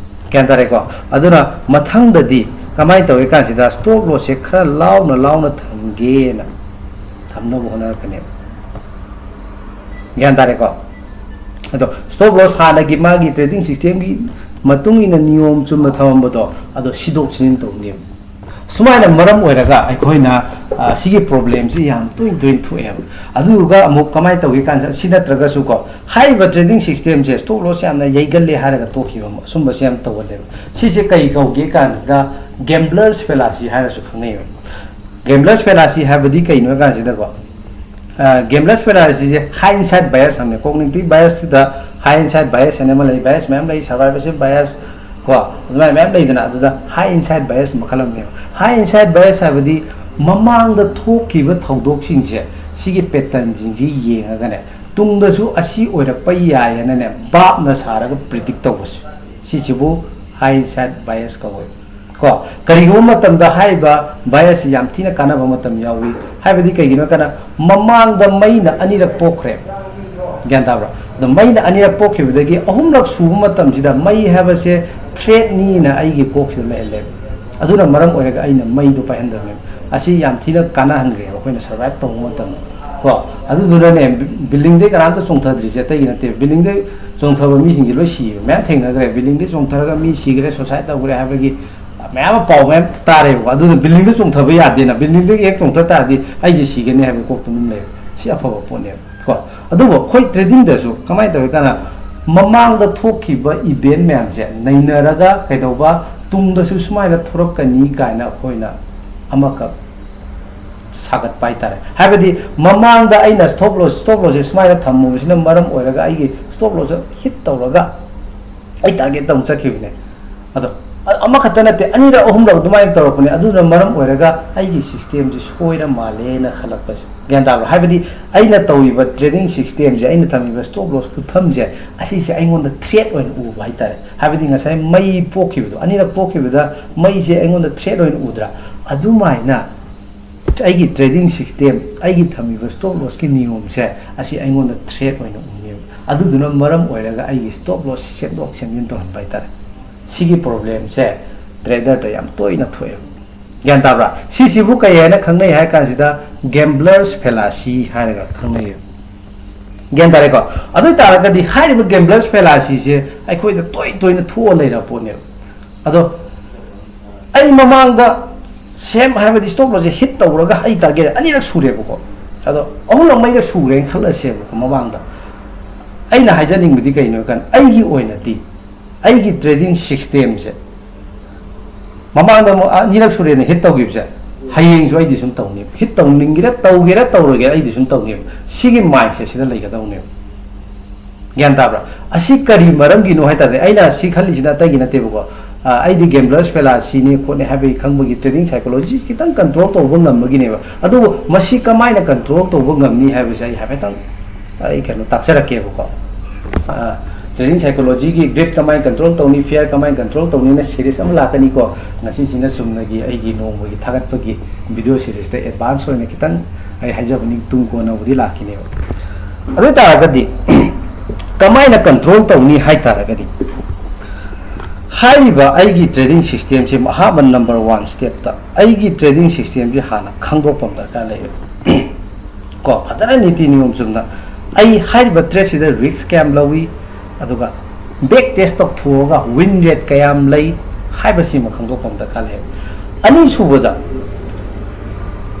ꯒ꯭ꯌꯥꯟ ꯇꯥꯔꯦꯀꯣ? ꯑꯗꯨꯅ ꯃꯊꯪꯗꯗꯤ ꯀꯃꯥꯏꯅ ꯇꯧꯏ ꯀꯥꯟꯁꯤꯗ stop loss ꯁꯦ ꯈꯔ ꯂꯥꯎꯅ ꯂꯥꯎꯅ ꯊꯝꯒꯦꯅ ꯊꯝꯅꯕ ꯍꯣꯠꯅꯔꯛꯀꯅꯦꯕ꯫ ꯒ꯭ꯌꯥꯟ ꯇꯥꯔꯦꯀꯣ? ꯑꯗꯣ stop loss ꯍꯥꯟꯅꯒꯤ ꯃꯥꯒꯤ trading system ꯒꯤ ꯃꯇꯨꯡ ꯏꯟꯅ ꯅꯤꯌꯣꯝ ꯆꯨꯝꯅ ꯊꯝꯃꯝꯕꯗꯣ ꯑꯗꯣ ꯁꯤꯗꯣꯛ ꯁꯤꯖꯤꯟ ꯇꯧꯅꯦꯕ꯫ ꯁꯨꯃꯥꯏꯅ ꯃꯔꯝ ꯑꯣꯏꯔꯒ ꯑꯩꯈꯣꯏꯅ, ꯑ, ꯁꯤꯒꯤ problem ꯁꯤ ꯌꯥꯝ ꯇꯣꯏꯅ ꯇꯣꯏꯅ ꯊꯣꯛꯑꯦꯕ꯫ ꯑꯗꯨꯗꯨꯒ ꯑꯃꯨꯛ ꯀꯃꯥꯏꯅ ꯇꯧꯒꯦ ꯀꯥꯟꯗ, ꯁꯤ ꯅꯠꯇ꯭ꯔꯒꯁꯨ ꯀꯣ, ꯍꯥꯏꯔꯤꯕ trading system ꯁꯦ stop loss ꯌꯥꯝꯅ ꯌꯩꯒꯜꯂꯦ ꯍꯥꯏꯔꯒ ꯇꯣꯛꯈꯤꯕ ꯑꯃ, ꯁꯨꯝꯕꯁꯦ ꯌꯥꯝ ꯇꯧꯒꯜꯂꯦꯕ꯫ ꯁꯤꯁꯦ ꯀꯩ ꯀꯧꯒꯦ ꯀꯥꯟꯗ, gambler's fallacy ꯍꯥꯏꯔꯁꯨ ꯈꯪꯅꯩꯌꯦꯕ꯫ Gambler's fallacy ꯍꯥꯏꯕꯗꯤ ꯀꯩꯅꯣ ꯍꯥꯏ ꯀꯥꯟꯁꯤꯗꯀꯣ, gambler's fallacy ꯁꯦ hindsight bias ꯍꯥꯏꯕꯅꯦ꯫ Cognitive bias ꯇꯨꯗ hindsight bias ꯍꯥꯏꯅ ꯑꯃ ꯂꯩ, bias ꯃꯌꯥꯝ ꯂꯩ, survivorship bias ꯀꯣ, ꯑꯗꯨꯃꯥꯏꯅ ꯃꯌꯥꯝ ꯂꯩꯗꯅ, ꯑꯗꯨꯗ hindsight bias ꯃꯈꯜ ꯑꯃꯅꯦꯕ꯫ Hindsight bias ꯍꯥꯏꯕꯗꯤ ꯃꯃꯥꯡꯗ ꯊꯣꯛꯈꯤꯕ ꯊꯧꯗꯣꯛꯁꯤꯡꯁꯦ, ꯁꯤꯒꯤ pattern ꯁꯤꯡꯁꯤ ꯌꯦꯡꯉꯒꯅꯦ, ꯇꯨꯡꯗꯁꯨ ꯑꯁꯤ ꯑꯣꯏꯔꯛꯄ ꯌꯥꯏꯌꯦꯅꯅꯦ ꯚꯥꯞꯅ ꯁꯥꯔꯒ predict ꯇꯧꯕꯁꯦ, ꯁꯤꯁꯤꯕꯨ hindsight bias ꯀꯧꯋꯦ꯫ ꯀꯣ, ꯀꯔꯤꯒꯨꯝꯕ ꯃꯇꯝꯗ ꯍꯥꯏꯔꯤꯕ bias ꯁꯤ ꯌꯥꯝ ꯊꯤꯅ ꯀꯥꯟꯅꯕ ꯃꯇꯝ ꯌꯥꯎꯏ꯫ ꯍꯥꯏꯕꯗꯤ ꯀꯩꯒꯤꯅꯣ ꯍꯥꯏ ꯀꯥꯟꯗ, ꯃꯃꯥꯡꯗ ꯃꯩꯅ ꯑꯅꯤꯔꯛ ꯄꯣꯛꯈ꯭ꯔꯦ꯫ ꯒ꯭ꯌꯥꯟ ꯇꯥꯕ꯭ꯔꯥ? ꯑꯗꯣ ꯃꯩꯅ ꯑꯅꯤꯔꯛ ꯄꯣꯛꯈꯤꯕꯗꯒꯤ ꯑꯍꯨꯝꯂꯛ ꯁꯨꯕ ꯃꯇꯝꯁꯤꯗ ꯃꯩ ꯍꯥꯏꯕꯁꯦ threat ꯅꯤꯅ ꯑꯩꯒꯤ ꯀꯣꯛꯁꯤꯗ ꯂꯩꯍꯜꯂꯦꯕ꯫ ꯑꯗꯨꯅ ꯃꯔꯝ ꯑꯣꯏꯔꯒ ꯑꯩꯅ ꯃꯩꯗꯣ ꯄꯥꯏꯍꯟꯗꯕꯅꯦꯕ꯫ ꯑꯁꯤ ꯌꯥꯝ ꯊꯤꯅ ꯀꯥꯟꯅꯍꯟꯈ꯭ꯔꯦꯕ ꯑꯩꯈꯣꯏꯅ survive ꯇꯧꯕ ꯃꯇꯝꯗ꯫ ꯀꯣ, ꯑꯗꯨꯗꯨꯅꯅꯦ, building ꯗꯩ ꯀꯅꯥꯝꯇ ꯆꯣꯡꯊꯗ꯭ꯔꯤꯁꯦ ꯑꯇꯩꯒꯤ ꯅꯠꯇꯦ꯫ Building ꯗꯩ ꯆꯣꯡꯊꯕ ꯃꯤꯁꯤꯡꯁꯦ ꯂꯣꯏ ꯁꯤꯌꯦꯕ꯫ ꯃꯌꯥꯝ ꯊꯦꯡꯅꯈ꯭ꯔꯦ꯫ Building ꯗꯩ ꯆꯣꯡꯊꯔꯒ ꯃꯤ ꯁꯤꯈ꯭ꯔꯦ, suicide ꯇꯧꯈ꯭ꯔꯦ ꯍꯥꯏꯕꯒꯤ ꯃꯌꯥꯝ ꯑꯃ ꯄꯥꯎ ꯃꯌꯥꯝ ꯇꯥꯔꯦꯕꯀꯣ꯫ ꯑꯗꯨꯅ building ꯗ ꯆꯣꯡꯊꯕ ꯌꯥꯗꯦꯅ, building ꯗꯒꯤ ꯍꯦꯛ ꯆꯣꯡꯊ ꯇꯥꯔꯗꯤ ꯑꯩꯁꯦ ꯁꯤꯒꯅꯤ ꯍꯥꯏꯕꯒꯤ ꯀꯣꯛꯇ ꯑꯗꯨꯝ ꯂꯩꯔꯦ꯫ ꯁꯤ ꯑꯐꯕ ꯄꯣꯠꯅꯦꯕ ꯀꯣ꯫ ꯑꯗꯨꯕꯨ ꯑꯩꯈꯣꯏ trading ꯗꯁꯨ ꯀꯃꯥꯏꯅ ꯇꯧꯏ ꯀꯥꯟꯗ, ꯃꯃꯥꯡꯗ ꯊꯣꯛꯈꯤꯕ event ꯃꯌꯥꯝꯁꯦ ꯅꯩꯅꯔꯒ ꯀꯩꯗꯧꯕ, ꯇꯨꯡꯗꯁꯨ ꯁꯨꯃꯥꯏꯅ ꯊꯣꯔꯛꯀꯅꯤ ꯀꯥꯏꯅ ꯑꯩꯈꯣꯏꯅ ꯑꯃꯈꯛ ꯁꯥꯒꯠꯄ ꯍꯥꯏꯇꯥꯔꯦ꯫ ꯍꯥꯏꯕꯗꯤ ꯃꯃꯥꯡꯗ ꯑꯩꯅ stop loss, stop loss ꯁꯦ ꯁꯨꯃꯥꯏꯅ ꯊꯝꯃꯨꯕꯁꯤꯅ ꯃꯔꯝ ꯑꯣꯏꯔꯒ ꯑꯩꯒꯤ stop loss ꯁꯦ hit ꯇꯧꯔꯒ ꯑꯩ target ꯇ ꯑꯃꯨꯛ ꯆꯠꯈꯤꯕꯅꯦ꯫ ꯑꯗꯣ ꯑ-, ꯑꯃꯈꯛꯇ ꯅꯠꯇꯦ, ꯑꯅꯤꯔꯛ ꯑꯍꯨꯝꯂꯛ ꯑꯗꯨꯃꯥꯏꯅ ꯇꯧꯔꯛꯄꯅꯦ꯫ ꯑꯗꯨꯅ ꯃꯔꯝ ꯑꯣꯏꯔꯒ ꯑꯩꯒꯤ system ꯁꯤ ꯁꯣꯏꯔ ꯃꯥꯜꯂꯦꯅ ꯈꯜꯂꯛꯄꯁꯦ꯫ ꯒ꯭ꯌꯥꯟ ꯇꯥꯕ꯭ꯔꯥ? ꯍꯥꯏꯕꯗꯤ ꯑꯩꯅ ꯇꯧꯔꯤꯕ trading systemꯁꯦ, ꯑꯩꯅ ꯊꯝꯃꯤꯕ stop loss ꯈꯨꯊꯝꯁꯦ, ꯑꯁꯤꯁꯦ ꯑꯩꯉꯣꯟꯗ threat ꯑꯣꯏꯅ ꯎꯕ ꯍꯥꯏꯇꯥꯔꯦ꯫ ꯍꯥꯏꯕꯗꯤ ꯉꯁꯥꯏ ꯃꯩ ꯄꯣꯛꯈꯤꯕꯗꯣ, ꯑꯅꯤꯔꯛ ꯄꯣꯛꯈꯤꯕꯗ ꯃꯩꯁꯦ ꯑꯩꯉꯣꯟꯗ threat ꯑꯣꯏꯅ ꯎꯗ꯭ꯔꯥ? ꯑꯗꯨꯃꯥꯏꯅ ꯑꯩꯒꯤ trading system, ꯑꯩꯒꯤ ꯊꯝꯃꯤꯕ stop lossꯀꯤ ꯅꯤꯌꯣꯝꯁꯦ, ꯑꯁꯤ ꯑꯩꯉꯣꯟꯗ threat ꯑꯣꯏꯅ ꯎꯅꯦꯕ꯫ ꯑꯗꯨꯗꯨꯅ ꯃꯔꯝ ꯑꯣꯏꯔꯒ ꯑꯩꯒꯤ stop loss ꯁꯦꯝꯗꯣꯛ ꯁꯦꯝꯖꯤꯟ ꯇꯧꯍꯟꯕ ꯍꯥꯏꯇꯥꯔꯦ꯫ ꯁꯤꯒꯤ problemꯁꯦ traderꯗ ꯌꯥꯝ ꯇꯣꯏꯅ ꯊꯣꯛꯑꯦꯕ꯫ ꯒ꯭ꯌꯥꯟ ꯇꯥꯕ꯭ꯔꯥ? ꯁꯤꯁꯤꯕꯨ ꯀꯩ ꯍꯥꯏꯅ ꯈꯪꯅꯩ ꯍꯥꯏ ꯀꯥꯟꯁꯤꯗ, gambler's fallacy ꯍꯥꯏꯔꯒ ꯈꯪꯅꯩꯌꯦꯕ꯫ ꯒ꯭ꯌꯥꯟ ꯇꯥꯔꯦꯀꯣ? ꯑꯗꯨ ꯑꯣꯏ ꯇꯥꯔꯒꯗꯤ ꯍꯥꯏꯔꯤꯕ gambler's fallacyꯁꯦ ꯑꯩꯈꯣꯏꯗ ꯇꯣꯏ ꯇꯣꯏꯅ ꯊꯣꯛꯑ ꯂꯩꯔꯕ ꯄꯣꯠꯅꯦꯕ꯫ ꯑꯗꯣ ꯑꯩ ꯃꯃꯥꯡꯗ ꯁꯦꯝ ꯍꯥꯏꯕꯗꯤ stop lossꯁꯦ hit ꯇꯧꯔꯒ ꯑꯩ target ꯑꯅꯤꯔꯛ ꯁꯨꯔꯦꯕꯀꯣ꯫ ꯑꯗꯣ ꯑꯍꯨꯝꯂꯛ ꯃꯔꯤꯔꯛ ꯁꯨꯔꯦꯅ ꯈꯜꯂꯁꯦꯕꯀꯣ ꯃꯃꯥꯡꯗ꯫ ꯑꯩꯅ ꯍꯥꯏꯖꯅꯤꯡꯕꯗꯤ ꯀꯩꯅꯣ ꯍꯥꯏ ꯀꯥꯟꯗ, ꯑꯩꯒꯤ ꯑꯣꯏꯅꯗꯤ ꯑꯩꯒꯤ trading systemꯁꯦ ꯃꯃꯥꯡꯗ ꯑꯃꯨꯛ ꯑꯅꯤꯔꯛ ꯁꯨꯔꯦꯅ hit ꯇꯧꯈꯤꯕꯁꯦ, ꯍꯌꯦꯡꯁꯨ ꯑꯩꯗꯤ ꯁꯨꯝ ꯇꯧꯅꯤ꯫ Hit ꯇꯧꯅꯤꯡꯒꯦꯔꯥ, ꯇꯧꯒꯦꯔꯥ ꯇꯧꯔꯣꯏꯒꯦꯔꯥ, ꯑꯩꯗꯤ ꯁꯨꯝ ꯇꯧꯅꯦꯕ꯫ ꯁꯤꯒꯤ mindsetꯁꯤꯗ ꯂꯩꯒꯗꯧꯅꯦꯕ꯫ ꯒ꯭ꯌꯥꯟ ꯇꯥꯕ꯭ꯔꯥ? ꯑꯁꯤ ꯀꯔꯤ ꯃꯔꯝꯒꯤꯅꯣ ꯍꯥꯏ ꯇꯥꯔꯗꯤ, ꯑꯩꯅ ꯁꯤ ꯈꯜꯂꯤꯁꯤꯅ ꯑꯇꯩꯒꯤ ꯅꯠꯇꯦꯕꯀꯣ꯫ ꯑ, ꯑꯩꯗꯤ gambler's fallacyꯅꯤ ꯈꯣꯠꯅꯤ ꯍꯥꯏꯕꯒꯤ ꯈꯪꯕꯒꯤ trading psychology ꯈꯤꯇꯪ control ꯇꯧꯕ ꯉꯝꯕꯒꯤꯅꯦꯕ꯫ ꯑꯗꯨꯕꯨ ꯃꯁꯤ ꯀꯃꯥꯏꯅ control ꯇꯧꯕ ꯉꯝꯅꯤ ꯍꯥꯏꯕꯁꯦ ꯑꯩ ꯍꯥꯏꯐꯦꯠꯇꯪ ꯑꯩ ꯀꯩꯅꯣ ꯇꯥꯛꯆꯔꯛꯀꯦꯕꯀꯣ꯫ ꯑ, trading psychologyꯒꯤ greed ꯀꯃꯥꯏꯅ control ꯇꯧꯅꯤ, fear ꯀꯃꯥꯏꯅ control ꯇꯧꯅꯤꯅ series ꯑꯃ ꯂꯥꯛꯀꯅꯤꯀꯣ꯫ ꯉꯁꯤꯁꯤꯅ ꯆꯨꯝꯅꯒꯤ ꯑꯩꯒꯤ ꯅꯣꯡꯃꯒꯤ ꯊꯥꯒꯠꯄꯒꯤ video seriesꯇ advance ꯑꯣꯏꯅ ꯈꯤꯇꯪ ꯑꯩ ꯍꯥꯏꯖꯕꯅꯤ, ꯇꯨꯡ ꯀꯣꯟꯅꯕꯨꯗꯤ ꯂꯥꯛꯈꯤꯅꯦꯕ꯫ ꯑꯗꯨ ꯑꯣꯏ ꯇꯥꯔꯒꯗꯤ ꯀꯃꯥꯏꯅ control ꯇꯧꯅꯤ ꯍꯥꯏ ꯇꯥꯔꯒꯗꯤ, ꯍꯥꯏꯔꯤꯕ ꯑꯩꯒꯤ trading systemꯁꯤ ꯑꯍꯥꯟꯕ number one stepꯇ ꯑꯩꯒꯤ trading systemꯁꯤ ꯍꯥꯟꯅ ꯈꯪꯗꯣꯛꯄ ꯑꯃ ꯗꯔꯀꯥꯔ ꯂꯩꯌꯦꯕ꯫ ꯀꯣ, ꯐꯖꯅ ꯅꯤꯇꯤ ꯅꯤꯌꯣꯝ ꯆꯨꯝꯅ ꯑꯩ ꯍꯥꯏꯔꯤꯕ tradeꯁꯤꯗ risk ꯀꯌꯥꯝ ꯂꯧꯏ, ꯑꯗꯨꯒ back test ꯇꯧꯊꯣꯛꯑꯒ win rate ꯀꯌꯥꯝ ꯂꯩ ꯍꯥꯏꯕꯁꯤꯃ ꯈꯪꯗꯣꯛꯄ ꯑꯃ ꯗꯔꯀꯥꯔ ꯂꯩꯌꯦꯕ꯫ ꯑꯅꯤꯁꯨꯕꯗ,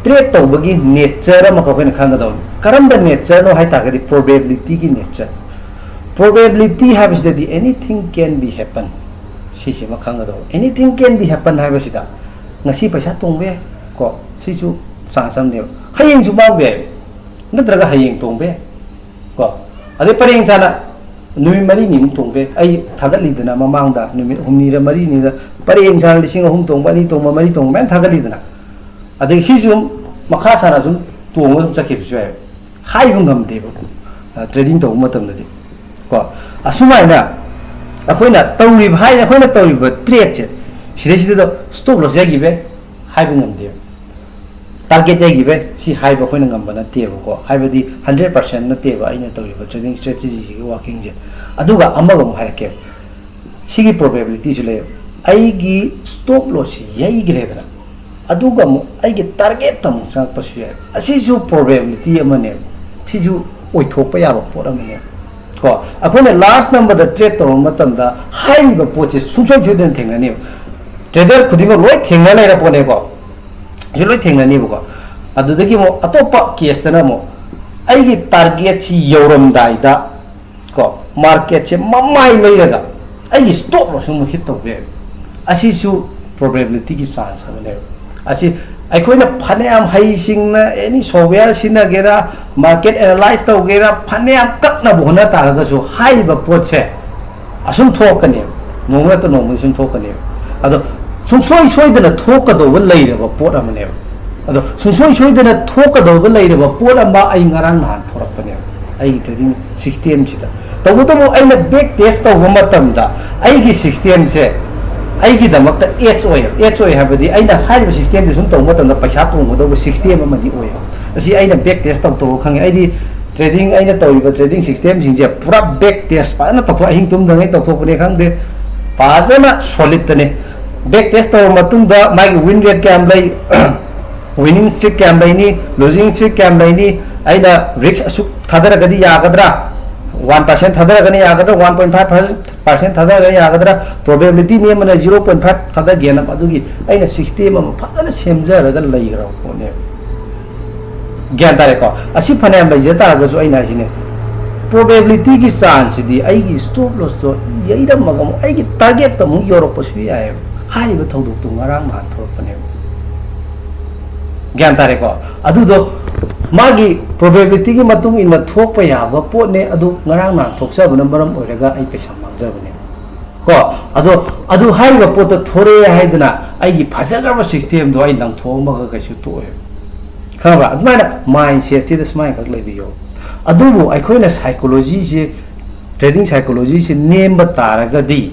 trade ꯇꯧꯕꯒꯤ nature ꯑꯃꯈꯛ ꯑꯩꯈꯣꯏꯅ ꯈꯪꯒꯗꯕꯅꯤ꯫ ꯀꯔꯝꯕ natureꯅꯣ ꯍꯥꯏ ꯇꯥꯔꯒꯗꯤ, probabilityꯒꯤ nature꯫ Probability ꯍꯥꯏꯕꯁꯤꯗꯗꯤ anything can be happen꯫ ꯁꯤꯁꯤꯃ ꯈꯪꯒꯗꯧꯕ꯫ Anything can be happen ꯍꯥꯏꯕꯁꯤꯗ ꯉꯁꯤ ꯄꯩꯁꯥ ꯇꯣꯡꯕ ꯌꯥꯏ ꯀꯣ, ꯁꯤꯁꯨ chance ꯑꯃꯅꯦꯕ꯫ ꯍꯌꯦꯡꯁꯨ ꯃꯥꯡꯕ ꯌꯥꯏ, ꯅꯠꯇ꯭ꯔꯒ ꯍꯌꯦꯡ ꯇꯣꯡꯕ ꯌꯥꯏ ꯀꯣ꯫ ꯑꯗꯩ ꯄꯔꯦꯡ ꯁꯥꯅ ꯅꯨꯃꯤꯠ ꯃꯔꯤꯅꯤꯃꯨꯛ ꯇꯣꯡꯕ ꯌꯥꯏ꯫ ꯑꯩ ꯊꯥꯒꯠꯂꯤꯗꯅ ꯃꯃꯥꯡꯗ ꯅꯨꯃꯤꯠ ꯍꯨꯝꯅꯤꯔ ꯃꯔꯤꯅꯤꯗ ꯄꯔꯦꯡ ꯁꯥꯅ ꯂꯤꯁꯤꯡ ꯑꯍꯨꯝ ꯇꯣꯡꯕ, ꯑꯅꯤ ꯇꯣꯡꯕ, ꯃꯔꯤ ꯇꯣꯡꯕ ꯃꯌꯥꯝ ꯊꯥꯒꯠꯂꯤꯗꯅ꯫ ꯑꯗꯒꯤ ꯁꯤꯁꯨ ꯃꯈꯥ ꯁꯥꯅ ꯁꯨꯝ ꯇꯣꯡꯉꯒ ꯑꯗꯨꯝ ꯆꯠꯈꯤꯕꯁꯨ ꯌꯥꯏ꯫ ꯍꯥꯏꯕ ꯉꯝꯗꯦꯕ, ꯇ꯭ꯔꯦꯗꯤꯡ ꯇꯧꯕ ꯃꯇꯝꯗꯗꯤ꯫ ꯀꯣ, ꯑꯁꯨꯃꯥꯏꯅ ꯑꯩꯈꯣꯏꯅ ꯇꯧꯔꯤꯕ, ꯍꯥꯏ, ꯑꯩꯈꯣꯏꯅ ꯇꯧꯔꯤꯕ ꯇ꯭ꯔꯦꯠꯁꯦ, ꯁꯤꯗꯩꯁꯤꯗ ꯁ꯭ꯇꯣꯞ ꯂꯣꯁ ꯌꯥꯏꯈꯤꯕ ꯌꯥꯏ, ꯍꯥꯏꯕ ꯉꯝꯗꯦꯕ꯫ ꯇꯥꯔꯒꯦꯠ ꯌꯥꯏꯈꯤꯕ ꯌꯥꯏ, ꯁꯤ ꯍꯥꯏꯕ ꯑꯩꯈꯣꯏꯅ ꯉꯝꯕ ꯅꯠꯇꯦꯕꯀꯣ, ꯍꯥꯏꯕꯗꯤ ꯍꯟꯗ꯭ꯔꯦꯠ ꯄꯥꯔꯁꯦꯟ ꯅꯠꯇꯦꯕ ꯑꯩꯅ ꯇꯧꯔꯤꯕ ꯇ꯭ꯔꯦꯗꯤꯡ ꯁ꯭ꯇ꯭ꯔꯦꯇꯦꯖꯤꯁꯤꯒꯤ ꯋꯥꯀꯤꯡꯁꯦ꯫ ꯑꯗꯨꯒ ꯑꯃꯒ ꯑꯃꯨꯛ ꯍꯥꯏꯔꯛꯀꯦꯕ, ꯁꯤꯒꯤ ꯄ꯭ꯔꯣꯕꯦꯕꯤꯂꯤꯇꯤꯁꯨ ꯂꯩꯌꯦꯕ꯫ ꯑꯩꯒꯤ ꯁ꯭ꯇꯣꯞ ꯂꯣꯁꯁꯤ ꯌꯩꯈ꯭ꯔꯦꯗꯅ, ꯑꯗꯨꯒ ꯑꯃꯨꯛ ꯑꯩꯒꯤ ꯇꯥꯔꯒꯦꯠꯇ ꯑꯃꯨꯛ ꯆꯪꯉꯛꯄꯁꯨ ꯌꯥꯏ꯫ ꯑꯁꯤꯁꯨ ꯄ꯭ꯔꯣꯕꯦꯕꯤꯂꯤꯇꯤ ꯑꯃꯅꯦꯕ, ꯁꯤꯁꯨ ꯑꯣꯏꯊꯣꯛꯄ ꯌꯥꯕ ꯄꯣꯠ ꯑꯃꯅꯦꯕ꯫ ꯀꯣ, ꯑꯩꯈꯣꯏꯅ ꯂꯥꯔꯖ ꯅꯝꯕꯔꯗ ꯇ꯭ꯔꯦꯠ ꯇꯧꯕ ꯃꯇꯝꯗ ꯍꯥꯏꯔꯤꯕ ꯄꯣꯠꯁꯦ ꯁꯨꯡꯁꯣꯏ ꯁꯣꯏꯗꯅ ꯊꯦꯡꯅꯅꯦꯕ꯫ ꯇ꯭ꯔꯦꯗꯔ ꯈꯨꯗꯤꯡꯃꯛ ꯂꯣꯏ ꯊꯦꯡꯅ ꯂꯩꯔ ꯄꯣꯠꯅꯦꯀꯣ, ꯁꯤ ꯂꯣꯏ ꯊꯦꯡꯅꯅꯦꯕꯀꯣ꯫ ꯑꯗꯨꯗꯒꯤ ꯑꯃꯨꯛ ꯑꯇꯣꯞꯄ ꯀꯦꯁꯇꯅ ꯑꯃꯨꯛ ꯑꯩꯒꯤ ꯇꯥꯔꯒꯦꯠꯁꯤ ꯌꯧꯔꯝꯗꯥꯏꯗ, ꯀꯣ, ꯃꯥꯔꯀꯦꯠꯁꯦ ꯃꯃꯥꯏ ꯂꯩꯔꯒ ꯑꯩꯒꯤ ꯁ꯭ꯇꯣꯞ ꯂꯣꯁ ꯑꯃꯨꯛ ꯍꯤꯠ ꯇꯧꯕ ꯌꯥꯏ꯫ ꯑꯁꯤꯁꯨ ꯄ꯭ꯔꯣꯕꯦꯕꯤꯂꯤꯇꯤꯒꯤ ꯆꯥꯟꯁ ꯑꯃꯅꯦꯕ꯫ ꯑꯁꯤ ꯑꯩꯈꯣꯏꯅ ꯐꯅꯌꯥꯝ ꯍꯩꯁꯤꯡꯅ ꯑꯦꯅꯤ ꯁꯣꯐꯋꯦꯌꯔ ꯁꯤꯖꯤꯟꯅꯒꯦꯔꯥ, ꯃꯥꯔꯀꯦꯠ ꯑꯦꯅꯥꯂꯥꯏꯁ ꯇꯧꯒꯦꯔꯥ, ꯐꯅꯌꯥꯝ ꯀꯛꯅꯕ ꯍꯣꯠꯅ ꯇꯥꯔꯒꯁꯨ ꯍꯥꯏꯔꯤꯕ ꯄꯣꯠꯁꯦ ꯑꯁꯨꯝ ꯊꯣꯛꯀꯅꯦꯕ, ꯅꯣꯡꯃ ꯅꯠꯇ ꯅꯣꯡꯃꯗꯤ ꯁꯨꯝ ꯊꯣꯛꯀꯅꯦꯕ꯫ ꯑꯗꯣ ꯁꯨꯡꯁꯣꯏ ꯁꯣꯏꯗꯅ ꯊꯣꯛꯀꯗꯧꯕ ꯂꯩꯔꯕ ꯄꯣꯠ ꯑꯃꯅꯦꯕ꯫ ꯑꯗꯣ ꯁꯨꯡꯁꯣꯏ ꯁꯣꯏꯗꯅ ꯊꯣꯛꯀꯗꯧꯕ ꯂꯩꯔꯕ ꯄꯣꯠ ꯑꯃ ꯑꯩ ꯉꯔꯥꯡ ꯅꯍꯥꯟ ꯊꯣꯔꯛꯄꯅꯦꯕ ꯑꯩꯒꯤ ꯇ꯭ꯔꯦꯗꯤꯡ ꯁꯤꯁꯇꯦꯝꯁꯤꯗ꯫ ꯇꯧꯕꯇꯕꯨ ꯑꯩꯅ ꯕꯦꯛ ꯇꯦꯁ ꯇꯧꯕ ꯃꯇꯝꯗ ꯑꯩꯒꯤ ꯁꯤꯁꯇꯦꯝꯁꯦ ꯑꯩꯒꯤꯗꯃꯛꯇ ꯑꯦꯖ ꯑꯣꯏꯌꯦꯕ꯫ ꯑꯦꯖ ꯑꯣꯏ ꯍꯥꯏꯕꯗꯤ ꯑꯩꯅ ꯍꯥꯏꯔꯤꯕ ꯁꯤꯁꯇꯦꯝꯁꯦ ꯁꯨꯝ ꯇꯧꯕ ꯃꯇꯝꯗ ꯄꯩꯁꯥ ꯇꯣꯡꯒꯗꯧꯕ ꯁꯤꯁꯇꯦꯝ ꯑꯃꯗꯤ ꯑꯣꯏꯌꯦꯕ꯫ ꯑꯁꯤ ꯑꯩꯅ ꯕꯦꯛ ꯇꯦꯁ ꯇꯧꯊꯣꯛꯑ ꯈꯪꯉꯦ꯫ ꯑꯩꯗꯤ ꯇ꯭ꯔꯦꯗꯤꯡ, ꯑꯩꯅ ꯇꯧꯔꯤꯕ ꯇ꯭ꯔꯦꯗꯤꯡ ꯁꯤꯁꯇꯦꯝꯁꯤꯡꯁꯦ ꯄꯨꯔꯥ ꯕꯦꯛ ꯇꯦꯁ ꯐꯖꯅ ꯇꯧꯊꯣꯛ, ꯑꯍꯤꯡ ꯇꯨꯝꯗꯉꯩ ꯇꯧꯊꯣꯛꯄꯅꯦ ꯈꯪꯗꯦ, ꯐꯖꯅ ꯁꯣꯂꯤꯠꯇꯅꯦ꯫ ꯕꯦꯛ ꯇꯦꯁ ꯇꯧꯔꯕ ꯃꯇꯨꯡꯗ ꯃꯥꯒꯤ ꯋꯤꯟ ꯔꯦꯠ ꯀꯌꯥꯝ ꯂꯩ, ꯋꯤꯅꯤꯡ ꯁ꯭ꯇ꯭ꯔꯤꯛ ꯀꯌꯥꯝ ꯂꯩꯅꯤ, ꯂꯨꯖꯤꯡ ꯁ꯭ꯇ꯭ꯔꯤꯛ ꯀꯌꯥꯝ ꯂꯩꯅꯤ, ꯑꯩꯅ ꯔꯤꯛꯁ ꯑꯁꯨꯛ ꯊꯥꯗꯔꯒꯗꯤ ꯌꯥꯒꯗ꯭ꯔꯥ, ꯋꯥꯟ ꯄꯥꯔꯁꯦꯟ ꯊꯥꯗꯔꯒꯅ ꯌꯥꯒꯗ꯭ꯔꯥ, ꯋꯥꯟ ꯄꯣꯏꯟ ꯐꯥꯏꯚ ꯄꯥꯔꯁꯦꯟ ꯊꯥꯗꯔꯒꯅ ꯌꯥꯒꯗ꯭ꯔꯥ, ꯄ꯭ꯔꯣꯕꯦꯕꯤꯂꯤꯇꯤ ꯅꯦꯝꯕꯅ ꯖꯤꯔꯣ ꯄꯣꯏꯟ ꯐꯥꯏꯚ ꯊꯥꯗꯒꯦꯅ ꯑꯗꯨꯒꯤ ꯑꯩꯅ ꯁꯤꯁꯇꯦꯝ ꯑꯃ ꯐꯖꯅ ꯁꯦꯝꯖꯔꯒ ꯂꯩꯈ꯭ꯔꯕ ꯄꯣꯠꯅꯦꯕ꯫ ꯒ꯭ꯌꯥꯟ ꯇꯥꯔꯦꯀꯣ? ꯑꯁꯤ ꯐꯅꯌꯥꯝ ꯂꯩꯖ ꯇꯥꯔꯒꯁꯨ ꯑꯩꯅ ꯍꯥꯏꯁꯤꯅꯦ, ꯄ꯭ꯔꯣꯕꯦꯕꯤꯂꯤꯇꯤꯒꯤ ꯆꯥꯟꯁꯁꯤꯗꯤ ꯑꯩꯒꯤ ꯁ꯭ꯇꯣꯞ ꯂꯣꯁꯇꯣ ꯌꯩꯔꯝꯃꯒ ꯑꯃꯨꯛ ꯑꯩꯒꯤ ꯇꯥꯔꯒꯦꯠꯇ ꯑꯃꯨꯛ ꯌꯧꯔꯛꯄꯁꯨ ꯌꯥꯏꯑꯕ꯫ ꯍꯥꯏꯔꯤꯕ ꯊꯧꯗꯣꯛꯇꯣ ꯉꯔꯥꯡ ꯅꯍꯥꯟ ꯊꯣꯛꯂꯛꯄꯅꯦꯕ꯫ ꯒ꯭ꯌꯥꯟ ꯇꯥꯔꯦꯀꯣ? ꯑꯗꯨꯗꯣ ꯃꯥꯒꯤ ꯄ꯭ꯔꯣꯕꯦꯕꯤꯂꯤꯇꯤꯒꯤ ꯃꯇꯨꯡ ꯏꯟꯅ ꯊꯣꯛꯄ ꯌꯥꯕ ꯄꯣꯠꯅꯦ, ꯑꯗꯨ ꯉꯔꯥꯡ ꯅꯍꯥꯟ ꯊꯣꯛꯆꯕꯅ ꯃꯔꯝ ꯑꯣꯏꯔꯒ ꯑꯩ ꯄꯩꯁꯥ ꯃꯥꯡꯖꯕꯅꯦ꯫ ꯀꯣ, ꯑꯗꯣ ꯑꯗꯨ ꯍꯥꯏꯔꯤꯕ ꯄꯣꯠꯇꯣ ꯊꯣꯔꯛꯑꯦ ꯍꯥꯏꯗꯅ ꯑꯩꯒꯤ ꯐꯖꯈ꯭ꯔꯕ ꯁꯤꯁꯇꯦꯝꯗꯣ ꯑꯩ ꯂꯪꯊꯣꯛꯑꯝꯃꯒ ꯀꯩꯁꯨ ꯇꯣꯛꯑꯣꯏ꯫ ꯈꯪꯉꯕ? ꯑꯗꯨꯃꯥꯏꯅ ꯃꯥꯏꯟ ꯁꯦꯠꯁꯤꯗ ꯁꯨꯃꯥꯏꯅ ꯈꯛ ꯂꯩꯕꯤꯌꯣ꯫ ꯑꯗꯨꯕꯨ ꯑꯩꯈꯣꯏꯅ ꯁꯥꯏꯀꯣꯂꯣꯖꯤꯁꯦ, ꯇ꯭ꯔꯦꯗꯤꯡ ꯁꯥꯏꯀꯣꯂꯣꯖꯤꯁꯦ ꯅꯦꯝꯕ ꯇꯥꯔꯒꯗꯤ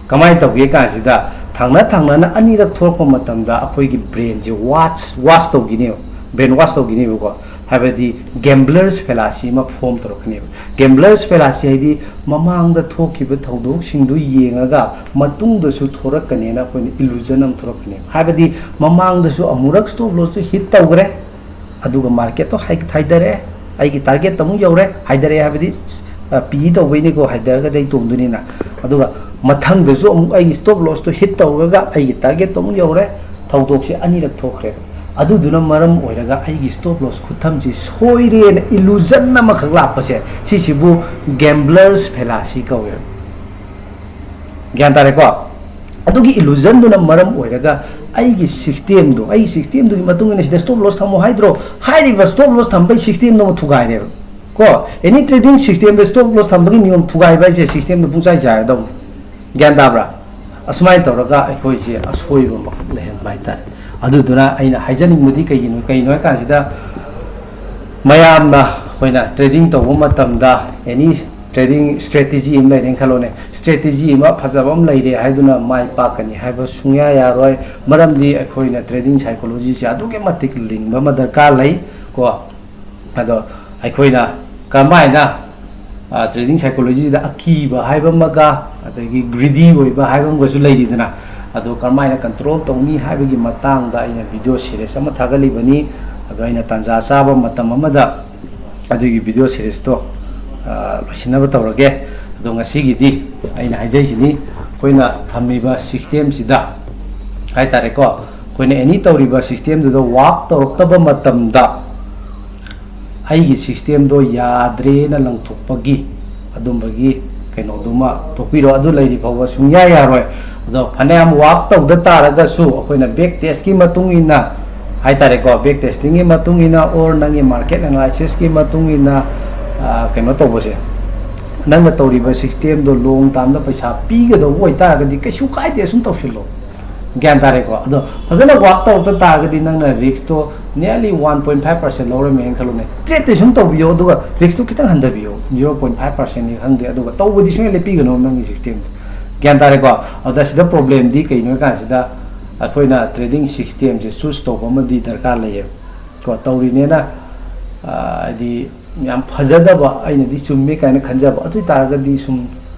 ꯀꯃꯥꯏꯅ ꯇꯧꯒꯦ ꯀꯥꯟꯁꯤꯗ, ꯊꯪꯅ ꯊꯪꯅꯅ ꯑꯅꯤꯔꯛ ꯊꯣꯛꯂꯛꯄ ꯃꯇꯝꯗ ꯑꯩꯈꯣꯏꯒꯤ ꯕ꯭ꯔꯦꯟꯁꯦ ꯋꯥꯁ ꯋꯥꯁ ꯇꯧꯈꯤꯅꯦꯕ, ꯕ꯭ꯔꯦꯟ ꯋꯥꯁ ꯇꯧꯈꯤꯅꯦꯕꯀꯣ꯫ ꯍꯥꯏꯕꯗꯤ ꯒꯦꯝꯕ꯭ꯂꯔꯁ ꯐꯦꯂꯥꯁꯤ ꯑꯃ ꯐꯣꯝ ꯇꯧꯔꯛꯀꯅꯦꯕ꯫ ꯒꯦꯝꯕ꯭ꯂꯔꯁ ꯐꯦꯂꯥꯁꯤ ꯍꯥꯏꯗꯤ ꯃꯃꯥꯡꯗ ꯊꯣꯛꯈꯤꯕ ꯊꯧꯗꯣꯛꯁꯤꯡꯗꯨ ꯌꯦꯡꯉꯒ ꯃꯇꯨꯡꯗꯁꯨ ꯊꯣꯔꯛꯀꯅꯦꯅ ꯑꯩꯈꯣꯏꯅ ꯏꯂꯨꯖꯟ ꯑꯃ ꯊꯣꯔꯛꯀꯅꯦꯕ꯫ ꯍꯥꯏꯕꯗꯤ ꯃꯃꯥꯡꯗꯁꯨ ꯑꯃꯨꯔꯛ ꯁ꯭ꯇꯣꯞ ꯂꯣꯁꯇꯨ ꯍꯤꯠ ꯇꯧꯈ꯭ꯔꯦ, ꯑꯗꯨꯒ ꯃꯥꯔꯀꯦꯠꯇꯣ ꯍꯥꯏ-, ꯍꯥꯏꯊꯔꯛꯑꯦ, ꯑꯩꯒꯤ ꯇꯥꯔꯒꯦꯠꯇ ꯑꯃꯨꯛ ꯌꯧꯔꯦ, ꯍꯥꯏꯊꯔꯛꯑꯦ ꯍꯥꯏꯕꯗꯤ, ꯑ, ꯄꯤ ꯇꯧꯕꯩꯅꯤꯀꯣ, ꯍꯥꯏꯊꯔꯒꯗꯤ ꯑꯩ ꯇꯣꯡꯗꯣꯏꯅꯤꯅ꯫ ꯑꯗꯨꯒ ꯃꯊꯪꯗꯁꯨ ꯑꯃꯨꯛ ꯑꯩꯒꯤ ꯁ꯭ꯇꯣꯞ ꯂꯣꯁꯇꯣ ꯍꯤꯠ ꯇꯧꯔꯒ ꯑꯩꯒꯤ ꯇꯥꯔꯒꯦꯠꯇꯣ ꯑꯃꯨꯛ ꯌꯧꯔꯦ, ꯊꯧꯗꯣꯛꯁꯦ ꯑꯅꯤꯔꯛ ꯊꯣꯛꯈ꯭ꯔꯦꯕ꯫ ꯑꯗꯨꯗꯨꯅ ꯃꯔꯝ ꯑꯣꯏꯔꯒ ꯑꯩꯒꯤ ꯁ꯭ꯇꯣꯞ ꯂꯣꯁ ꯈꯨꯠꯊꯝꯁꯤ ꯁꯣꯏꯔꯦꯅ ꯏꯂꯨꯖꯟ ꯑꯃꯈꯛ ꯂꯥꯛꯄꯁꯦ, ꯁꯤꯁꯤꯕꯨ ꯒꯦꯝꯕ꯭ꯂꯔꯁ ꯐꯦꯂꯥꯁꯤ ꯀꯧꯋꯦꯕ꯫ ꯒ꯭ꯌꯥꯟ ꯇꯥꯔꯦꯀꯣ? ꯑꯗꯨꯒꯤ ꯏꯂꯨꯖꯟꯗꯨꯅ ꯃꯔꯝ ꯑꯣꯏꯔꯒ ꯑꯩꯒꯤ ꯁꯤꯁꯇꯦꯝꯗꯣ, ꯑꯩꯒꯤ ꯁꯤꯁꯇꯦꯝꯗꯨꯒꯤ ꯃꯇꯨꯡ ꯏꯟꯅ ꯁꯤꯗ ꯁ꯭ꯇꯣꯞ ꯂꯣꯁ ꯊꯝꯃꯣ ꯍꯥꯏꯗ꯭ꯔꯣ? ꯍꯥꯏꯔꯤꯕ ꯁ꯭ꯇꯣꯞ ꯂꯣꯁ ꯊꯝꯕꯒꯤ ꯁꯤꯁꯇꯦꯝꯗꯨ ꯑꯃ ꯊꯨꯒꯥꯏꯔꯦꯕ꯫ ꯀꯣ, ꯑꯦꯅꯤ ꯇ꯭ꯔꯦꯗꯤꯡ ꯁꯤꯁꯇꯦꯝꯗ ꯁ꯭ꯇꯣꯞ ꯂꯣꯁ ꯊꯝꯕꯒꯤ ꯅꯤꯌꯣꯝ ꯊꯨꯒꯥꯏꯕ ꯍꯥꯏꯁꯦ ꯁꯤꯁꯇꯦꯝꯗꯣ ꯄꯨꯡꯆꯥꯏ ꯆꯥꯏꯔꯗꯧꯅꯤ꯫ ꯒ꯭ꯌꯥꯟ ꯇꯥꯕ꯭ꯔꯥ? ꯑꯁꯨꯃꯥꯏꯅ ꯇꯧꯔꯒ ꯑꯩꯈꯣꯏꯁꯦ ꯑꯁꯣꯏꯕ ꯑꯃꯈꯛ ꯂꯩꯍꯟꯕ ꯍꯥꯏꯇꯥꯔꯦ꯫ ꯑꯗꯨꯗꯨꯅ ꯑꯩꯅ ꯍꯥꯏꯖꯅꯤꯡꯕꯗꯤ ꯀꯩꯒꯤꯅꯣ, ꯀꯩꯅꯣ ꯍꯥꯏ ꯀꯥꯟꯁꯤꯗ, ꯃꯌꯥꯝꯅ ꯑꯩꯈꯣꯏꯅ ꯇ꯭ꯔꯦꯗꯤꯡ ꯇꯧꯕ ꯃꯇꯝꯗ, ꯑꯦꯅꯤ ꯇ꯭ꯔꯦꯗꯤꯡ ꯁ꯭ꯇ꯭ꯔꯦꯇꯦꯖꯤ ꯑꯃ ꯂꯩꯔꯦꯅ ꯈꯜꯂꯣꯅꯦ, ꯁ꯭ꯇ꯭ꯔꯦꯇꯦꯖꯤ ꯑꯃ ꯐꯖꯕ ꯑꯃ ꯂꯩꯔꯦ ꯍꯥꯏꯗꯨꯅ ꯃꯥꯏ ꯄꯥꯛꯀꯅꯤ ꯍꯥꯏꯕ ꯁꯨꯡꯌꯥ ꯌꯥꯔꯣꯏ꯫ ꯃꯔꯝꯗꯤ ꯑꯩꯈꯣꯏꯅ ꯇ꯭ꯔꯦꯗꯤꯡ ꯁꯥꯏꯀꯣꯂꯣꯖꯤꯁꯦ ꯑꯗꯨꯛꯀꯤ ꯃꯇꯤꯛ ꯂꯤꯡꯕ ꯑꯃ ꯗꯔꯀꯥꯔ ꯂꯩ ꯀꯣ꯫ ꯑꯗꯣ ꯑꯩꯈꯣꯏꯅ ꯀꯃꯥꯏꯅ, ꯑ, ꯇ꯭ꯔꯦꯗꯤꯡ ꯁꯥꯏꯀꯣꯂꯣꯖꯤꯗ ꯑꯀꯤꯕ ꯍꯥꯏꯕ ꯑꯃꯒ, ꯑꯗꯒꯤ ꯒ꯭ꯔꯤꯗꯤ ꯑꯣꯏꯕ ꯍꯥꯏꯕ ꯑꯃꯒꯁꯨ ꯂꯩꯔꯤꯗꯅ, ꯑꯗꯣ ꯀꯔꯝꯍꯥꯏꯅ ꯀꯟꯇ꯭ꯔꯣꯜ ꯇꯧꯅꯤ ꯍꯥꯏꯕꯒꯤ ꯃꯇꯥꯡꯗ ꯑꯩꯅ ꯚꯤꯗꯤꯑꯣ ꯁꯤꯔꯤꯁ ꯑꯃ ꯊꯥꯒꯠꯂꯤꯕꯅꯤ꯫ ꯑꯗꯣ ꯑꯩꯅ ꯇꯥꯟꯖꯥ ꯆꯥꯕ ꯃꯇꯝ ꯑꯃꯗ ꯑꯗꯨꯒꯤ ꯚꯤꯗꯤꯑꯣ ꯁꯤꯔꯤꯁꯇꯣ, ꯑ, ꯂꯣꯏꯁꯤꯟꯅꯕ ꯇꯧꯔꯒꯦ꯫ ꯑꯗꯣ ꯉꯁꯤꯒꯤꯗꯤ ꯑꯩꯅ ꯍꯥꯏꯖꯩꯁꯤꯅꯤ, ꯑꯩꯈꯣꯏꯅ ꯊꯝꯃꯤꯕ ꯁꯤꯁꯇꯦꯝꯁꯤꯗ ꯍꯥꯏ ꯇꯥꯔꯦꯀꯣ, ꯑꯩꯈꯣꯏꯅ ꯑꯦꯅꯤ ꯇꯧꯔꯤꯕ ꯁꯤꯁꯇꯦꯝꯗꯨꯗ ꯋꯥꯛ ꯇꯧꯔꯛꯇꯕ ꯃꯇꯝꯗ ꯑꯩꯒꯤ ꯁꯤꯁꯇꯦꯝꯗꯣ ꯌꯥꯗ꯭ꯔꯦꯅ ꯂꯪꯊꯣꯛꯄꯒꯤ ꯑꯗꯨꯝꯕꯒꯤ ꯀꯩꯅꯣꯗꯨꯃ ꯇꯣꯛꯄꯤꯔꯣ꯫ ꯑꯗꯨ ꯂꯩꯔꯤ ꯐꯥꯎꯕ ꯁꯨꯡꯌꯥ ꯌꯥꯔꯣꯏ꯫ ꯑꯗꯣ ꯐꯅꯌꯥꯝ ꯋꯥꯛ ꯇꯧꯗ ꯇꯥꯔꯒꯁꯨ ꯑꯩꯈꯣꯏꯅ ꯕꯦꯛ ꯇꯦꯁꯀꯤ ꯃꯇꯨꯡ ꯏꯟꯅ ꯍꯥꯏ ꯇꯥꯔꯦꯀꯣ, ꯕꯦꯛ ꯇꯦꯁꯇꯤꯡꯒꯤ ꯃꯇꯨꯡ ꯏꯟꯅ, ꯑꯣꯔ ꯅꯪꯒꯤ ꯃꯥꯔꯀꯦꯠ ꯑꯦꯅꯥꯂꯥꯏꯁꯤꯁꯀꯤ ꯃꯇꯨꯡ ꯏꯟꯅ, ꯑ, ꯀꯩꯅꯣ ꯇꯧꯕꯁꯦ, ꯅꯪꯅ ꯇꯧꯔꯤꯕ ꯁꯤꯁꯇꯦꯝꯗꯣ ꯂꯣꯡ ꯇꯥꯝꯗ ꯄꯩꯁꯥ ꯄꯤꯒꯗꯧꯕ ꯑꯣꯏꯇꯥꯔꯒꯗꯤ ꯀꯩꯁꯨ ꯀꯥꯏꯗꯦ, ꯑꯁꯨꯝ ꯇꯧꯁꯤꯜꯂꯣ꯫ ꯒ꯭ꯌꯥꯟ ꯇꯥꯔꯦꯀꯣ? ꯑꯗꯣ ꯐꯖꯅ ꯋꯥꯛ ꯇꯧꯔꯛꯇ ꯇꯥꯔꯒꯗꯤ ꯅꯪꯅ ꯔꯤꯛꯁꯇꯣ ꯅꯤꯌꯔꯂꯤ ꯋꯥꯟ ꯄꯣꯏꯟ ꯐꯥꯏꯚ ꯄꯥꯔꯁꯦꯟ ꯂꯧꯔꯝꯃꯦꯅ ꯈꯜꯂꯨꯅꯦ, ꯇ꯭ꯔꯦꯠꯇꯤ ꯁꯨꯝ ꯇꯧꯕꯤꯌꯣ, ꯑꯗꯨꯒ ꯔꯤꯛꯁꯇꯣ ꯈꯤꯇꯪ ꯍꯟꯊꯕꯤꯌꯣ, ꯖꯤꯔꯣ ꯄꯣꯏꯟ ꯐꯥꯏꯚ ꯄꯥꯔꯁꯦꯟꯅꯤ ꯈꯪꯗꯦ, ꯑꯗꯨꯒ ꯇꯧꯕꯗꯤ ꯁꯨꯡꯂꯦꯞ ꯂꯦꯞꯄꯤꯒꯅꯣ ꯅꯪꯒꯤ ꯁꯤꯁꯇꯦꯝꯗꯣ꯫ ꯒ꯭ꯌꯥꯟ ꯇꯥꯔꯦꯀꯣ? ꯑꯗ ꯁꯤꯗ ꯄ꯭ꯔꯣꯕ꯭ꯂꯦꯝꯗꯤ ꯀꯩꯅꯣ ꯍꯥꯏ ꯀꯥꯟꯁꯤꯗ, ꯑꯩꯈꯣꯏꯅ ꯇ꯭ꯔꯦꯗꯤꯡ ꯁꯤꯁꯇꯦꯝꯁꯦ ꯆꯨꯁ ꯇꯧꯕ ꯑꯃꯗꯤ ꯗꯔꯀꯥꯔ ꯂꯩꯌꯦꯕ ꯀꯣ꯫ ꯇꯧꯔꯤꯅꯦꯅ, ꯑ, ꯍꯥꯏꯗꯤ ꯌꯥꯝ ꯐꯖꯗꯕ, ꯑꯩꯅꯗꯤ ꯆꯨꯝꯃꯦ ꯀꯥꯏꯅ ꯈꯟꯖꯕ, ꯑꯗꯨ ꯑꯣꯏ ꯇꯥꯔꯒꯗꯤ ꯁꯨꯝ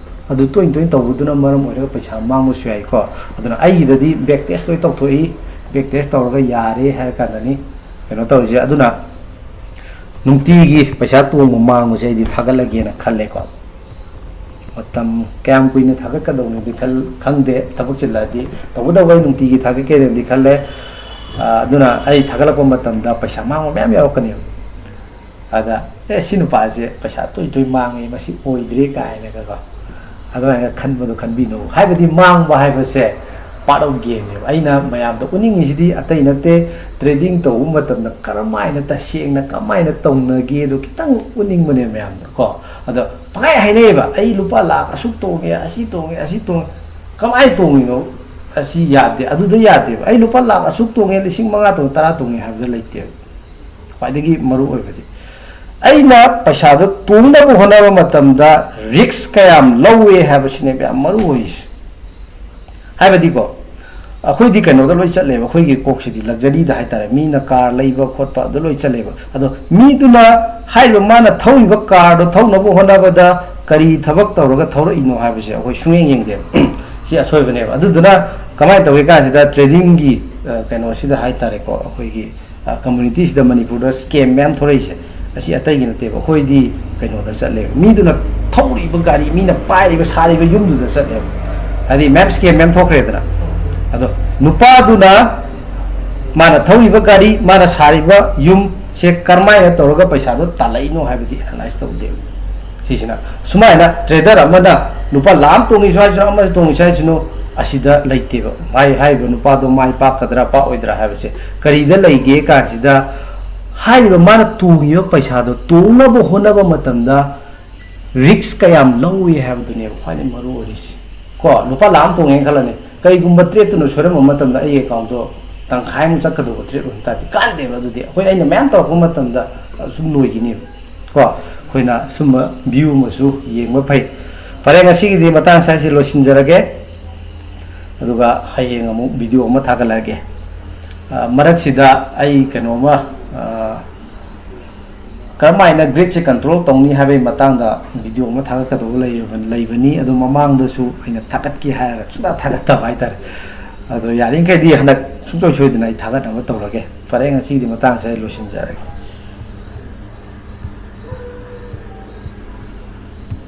ꯑꯗꯨ ꯇꯣꯏꯅ ꯇꯣꯏꯅ ꯇꯧꯕꯗꯨꯅ ꯃꯔꯝ ꯑꯣꯏꯔꯒ ꯄꯩꯁꯥ ꯃꯥꯡꯕꯁꯨ ꯌꯥꯏꯀꯣ꯫ ꯑꯗꯨꯅ ꯑꯩꯒꯤꯗꯗꯤ ꯕꯦꯛ ꯇꯦꯁ ꯂꯣꯏ ꯇꯧꯊꯣꯛꯏ, ꯕꯦꯛ ꯇꯦꯁ ꯇꯧꯔꯒ ꯌꯥꯔꯦ ꯍꯥꯏꯔ ꯀꯥꯟꯗꯅꯤ ꯀꯩꯅꯣ ꯇꯧꯔꯤꯁꯦ꯫ ꯑꯗꯨꯅ ꯅꯨꯡꯇꯤꯒꯤ ꯄꯩꯁꯥ ꯇꯣꯡꯕ ꯃꯥꯡꯕꯁꯦ ꯑꯩꯗꯤ ꯊꯥꯒꯠꯂꯒꯦꯅ ꯈꯜꯂꯦꯀꯣ꯫ ꯃꯇꯝ ꯀꯌꯥꯝ ꯀꯨꯏꯅ ꯊꯥꯒꯠꯀꯗꯧꯅꯣꯗꯤ ꯈꯜ-, ꯈꯪꯗꯦ꯫ ꯊꯕꯛ ꯆꯤꯜꯂꯛꯑꯗꯤ, ꯇꯧꯕꯇꯕꯨ ꯑꯩ ꯅꯨꯡꯇꯤꯒꯤ ꯊꯥꯒꯠꯀꯦꯅꯗꯤ ꯈꯜꯂꯦ꯫ ꯑ, ꯑꯗꯨꯅ ꯑꯩ ꯊꯥꯒꯠꯂꯛꯄ ꯃꯇꯝꯗ ꯄꯩꯁꯥ ꯃꯥꯡꯕ ꯃꯌꯥꯝ ꯌꯥꯎꯔꯛꯀꯅꯦꯕ꯫ ꯑꯗ, "ꯑꯦ, ꯁꯤ ꯅꯨꯄꯥꯁꯦ ꯄꯩꯁꯥ ꯇꯣꯏ ꯇꯣꯏ ꯃꯥꯡꯉꯦ, ꯃꯁꯤ ꯑꯣꯏꯗ꯭ꯔꯦ" ꯀꯥꯏꯅꯒꯀꯣ, ꯑꯗꯨꯃꯥꯏꯅ ꯈꯟꯕꯗꯣ ꯈꯟꯕꯤꯅꯨ꯫ ꯍꯥꯏꯕꯗꯤ ꯃꯥꯡꯕ ꯍꯥꯏꯕꯁꯦ part of gameꯅꯦꯕ꯫ ꯑꯩꯅ ꯃꯌꯥꯝꯗ ꯎꯠꯅꯤꯡꯉꯤꯁꯤꯗꯤ ꯑꯇꯩ ꯅꯠꯇꯦ, ꯇ꯭ꯔꯦꯗꯤꯡ ꯇꯧꯕ ꯃꯇꯝꯗ ꯀꯔꯝꯍꯥꯏꯅ ꯇꯁꯦꯡꯅ ꯀꯃꯥꯏꯅ ꯇꯧꯅꯒꯦꯗꯣ ꯈꯤꯇꯪ ꯎꯠꯅꯤꯡꯕꯅꯦ ꯃꯌꯥꯝꯗ ꯀꯣ꯫ ꯑꯗꯣ ꯄꯪꯍꯥꯏ ꯍꯥꯏꯅꯩꯌꯦꯕ, "ꯑꯩ ꯂꯨꯄꯥ ꯂꯥꯛ ꯑꯁꯨꯛ ꯇꯣꯡꯉꯦ, ꯑꯁꯤ ꯇꯣꯡꯉꯦ, ꯑꯁꯤ ꯇꯣꯡꯉꯦ"꯫ ꯀꯃꯥꯏꯅ ꯇꯣꯡꯉꯤꯅꯣ? ꯑꯁꯤ ꯌꯥꯗꯦ, ꯑꯗꯨꯗ ꯌꯥꯗꯦꯕ꯫ "ꯑꯩ ꯂꯨꯄꯥ ꯂꯥꯛ ꯑꯁꯨꯛ ꯇꯣꯡꯉꯦ, ꯂꯤꯁꯤꯡ ꯃꯉꯥ ꯇꯣꯡꯉꯦ, ꯇꯔꯥ ꯇꯣꯡꯉꯦ" ꯍꯥꯏꯕꯗ ꯂꯩꯇꯦꯕ꯫ ꯈ꯭ꯋꯥꯏꯗꯒꯤ ꯃꯔꯨ ꯑꯣꯏꯕꯗꯤ ꯑꯩꯅ ꯄꯩꯁꯥꯗꯣ ꯇꯣꯡꯅꯕ ꯍꯣꯠꯅꯕ ꯃꯇꯝꯗ ꯔꯤꯛꯁ ꯀꯌꯥꯝ ꯂꯧꯋꯦ ꯍꯥꯏꯕꯁꯤꯅꯦꯕ ꯌꯥꯝ ꯃꯔꯨ ꯑꯣꯏꯔꯤꯁꯦ꯫ ꯍꯥꯏꯕꯗꯤꯀꯣ, ꯑꯩꯈꯣꯏꯗꯤ ꯀꯩꯅꯣꯗ ꯂꯣꯏ ꯆꯠꯂꯦꯕ, ꯑꯩꯈꯣꯏꯒꯤ ꯀꯣꯛꯁꯤꯗꯤ ꯂꯛꯖꯔꯤꯗ ꯍꯥꯏꯇꯥꯔꯦ, ꯃꯤꯅ ꯀꯥꯔ ꯂꯩꯕ ꯈꯣꯠꯄ ꯑꯗꯨ ꯂꯣꯏ ꯆꯠꯂꯦꯕ꯫ ꯑꯗꯣ ꯃꯤꯗꯨꯅ ꯍꯥꯏꯔꯤꯕ ꯃꯥꯅ ꯊꯧꯔꯤꯕ ꯀꯥꯔꯗꯣ ꯊꯧꯅꯕ ꯍꯣꯠꯅꯕꯗ ꯀꯔꯤ ꯊꯕꯛ ꯇꯧꯔꯒ ꯊꯧꯔꯛꯏꯅꯣ ꯍꯥꯏꯕꯁꯦ ꯑꯩꯈꯣꯏ ꯁꯨꯡꯌꯦꯡ ꯌꯦꯡꯗꯦꯕ꯫ ꯁꯤ ꯑꯁꯣꯏꯕꯅꯦꯕ꯫ ꯑꯗꯨꯗꯨꯅ ꯀꯃꯥꯏꯅ ꯇꯧꯒꯦ ꯀꯥꯟꯁꯤꯗ ꯇ꯭ꯔꯦꯗꯤꯡꯒꯤ, ꯑ, ꯀꯩꯅꯣꯁꯤꯗ ꯍꯥꯏꯇꯥꯔꯦꯀꯣ, ꯑꯩꯈꯣꯏꯒꯤ ꯑ, ꯀꯝꯃꯨꯅꯤꯇꯤꯁꯤꯗ ꯃꯅꯤꯄꯨꯔꯗ ꯁ꯭ꯀꯦꯝ ꯃꯌꯥꯝ ꯊꯣꯛꯂꯛꯏꯁꯦ, ꯑꯁꯤ ꯑꯇꯩꯒꯤ ꯅꯠꯇꯦꯕ꯫ ꯑꯩꯈꯣꯏꯗꯤ ꯀꯩꯅꯣꯗ ꯆꯠꯂꯦꯕ, ꯃꯤꯗꯨꯅ ꯊꯧꯔꯤꯕ ꯒꯥꯔꯤ, ꯃꯤꯅ ꯄꯥꯏꯔꯤꯕ, ꯁꯥꯔꯤꯕ ꯌꯨꯝꯗꯨꯗ ꯆꯠꯂꯦꯕ꯫ ꯍꯥꯏꯗꯤ ꯃꯌꯥꯝ ꯁ꯭ꯀꯦꯝ ꯃꯌꯥꯝ ꯊꯣꯛꯈ꯭ꯔꯦꯗꯅ꯫ ꯑꯗꯣ ꯅꯨꯄꯥꯗꯨꯅ ꯃꯥꯅ ꯊꯧꯔꯤꯕ ꯒꯥꯔꯤ, ꯃꯥꯅ ꯁꯥꯔꯤꯕ ꯌꯨꯝꯁꯦ ꯀꯔꯝꯍꯥꯏꯅ ꯇꯧꯔꯒ ꯄꯩꯁꯥꯗꯣ ꯇꯥꯜꯂꯛꯏꯅꯣ ꯍꯥꯏꯕꯗꯤ ꯑꯦꯅꯥꯂꯥꯏꯁ ꯇꯧꯗꯦꯕ꯫ ꯁꯤꯁꯤꯅ ꯁꯨꯃꯥꯏꯅ ꯇ꯭ꯔꯦꯗꯔ ꯑꯃꯅ ꯂꯨꯄꯥ ꯂꯥꯈ ꯑꯃ ꯇꯣꯡꯉꯤꯁꯨ ꯍꯥꯏꯁꯅꯨ, ꯑꯃꯁꯨ ꯇꯣꯡꯉꯤꯁꯨ ꯍꯥꯏꯁꯅꯨ, ꯑꯁꯤꯗ ꯂꯩꯇꯦꯕ꯫ ꯃꯥꯏ ꯍꯥꯏꯔꯤꯕ ꯅꯨꯄꯥꯗꯣ ꯃꯥꯏ ꯄꯥꯛꯀꯗ꯭ꯔꯥ ꯄꯥꯛꯑꯣꯏꯗ꯭ꯔꯥ ꯍꯥꯏꯕꯁꯦ ꯀꯔꯤꯗ ꯂꯩꯒꯦ ꯀꯥꯟꯁꯤꯗ, ꯍꯥꯏꯔꯤꯕ ꯃꯥꯅ ꯇꯣꯡꯉꯤꯕ ꯄꯩꯁꯥꯗꯣ ꯇꯣꯡꯅꯕ ꯍꯣꯠꯅꯕ ꯃꯇꯝꯗ ꯔꯤꯛꯁ ꯀꯌꯥꯝ ꯂꯧꯏ ꯍꯥꯏꯕꯗꯨꯅꯦꯕ ꯈ꯭ꯋꯥꯏꯗꯒꯤ ꯃꯔꯨ ꯑꯣꯏꯔꯤꯁꯦ꯫ ꯀꯣ, ꯂꯨꯄꯥ ꯂꯥꯈ ꯑꯃ ꯇꯣꯡꯉꯦꯅ ꯈꯜꯂꯅꯤ, ꯀꯩꯒꯨꯝꯕ trade ꯇꯨꯅ ꯁꯣꯏꯔꯝꯕ ꯃꯇꯝꯗ ꯑꯩꯒꯤ account ꯇꯣ ꯇꯪꯈꯥꯏꯃꯨꯛ ꯆꯠꯀꯗꯧꯕ trade ꯑꯣꯏꯕ ꯇꯥꯔꯗꯤ ꯀꯥꯟꯗꯦꯕ꯫ ꯑꯗꯨꯗꯤ ꯑꯩꯈꯣꯏ, ꯑꯩꯅ ꯃꯌꯥꯝ ꯇꯧꯔꯛꯄ ꯃꯇꯝꯗ ꯁꯨꯝ ꯂꯣꯏꯈꯤꯅꯦꯕ꯫ ꯀꯣ, ꯑꯩꯈꯣꯏꯅ ꯁꯨꯝꯕ view ꯑꯃꯁꯨ ꯌꯦꯡꯕ ꯐꯩ꯫ ꯐꯔꯦ, ꯉꯁꯤꯒꯤꯗꯤ ꯃꯇꯥꯡ ꯁ꯭ꯋꯥꯏꯁꯤ ꯂꯣꯏꯁꯤꯟꯖꯔꯒꯦ, ꯑꯗꯨꯒ ꯍꯌꯦꯡ ꯑꯃꯨꯛ video ꯑꯃ ꯊꯥꯒꯠꯂꯛꯑꯒꯦ꯫ ꯑ, ꯃꯔꯛꯁꯤꯗ ꯑꯩ ꯀꯩꯅꯣꯝꯃ, ꯑ, ꯀꯔꯝꯍꯥꯏꯅ greed ꯁꯦ control ꯇꯧꯅꯤ ꯍꯥꯏꯕꯒꯤ ꯃꯇꯥꯡꯗ video ꯑꯃ ꯊꯥꯒꯠꯀꯗꯧꯕ ꯂꯩꯔꯤꯕ-, ꯂꯩꯕꯅꯤ꯫ ꯑꯗꯨ ꯃꯃꯥꯡꯗꯁꯨ ꯑꯩꯅ ꯊꯥꯒꯠꯀꯦ ꯍꯥꯏꯔꯒ ꯁꯨꯡꯊꯥ ꯊꯥꯒꯠꯇꯕ ꯍꯥꯏꯇꯥꯔꯦ꯫ ꯑꯗꯣ ꯌꯥꯔꯤꯈꯩꯗꯤ ꯍꯟꯗꯛ ꯁꯨꯡꯁꯣꯏ ꯁꯣꯏꯗꯅ ꯑꯩ ꯊꯥꯒꯠꯅꯕ ꯇꯧꯔꯒꯦ꯫ ꯐꯔꯦ, ꯉꯁꯤꯒꯤꯗꯤ ꯃꯇꯥꯡꯁꯦ ꯑꯩ ꯂꯣꯏꯁꯤꯟꯖꯔꯒꯦ꯫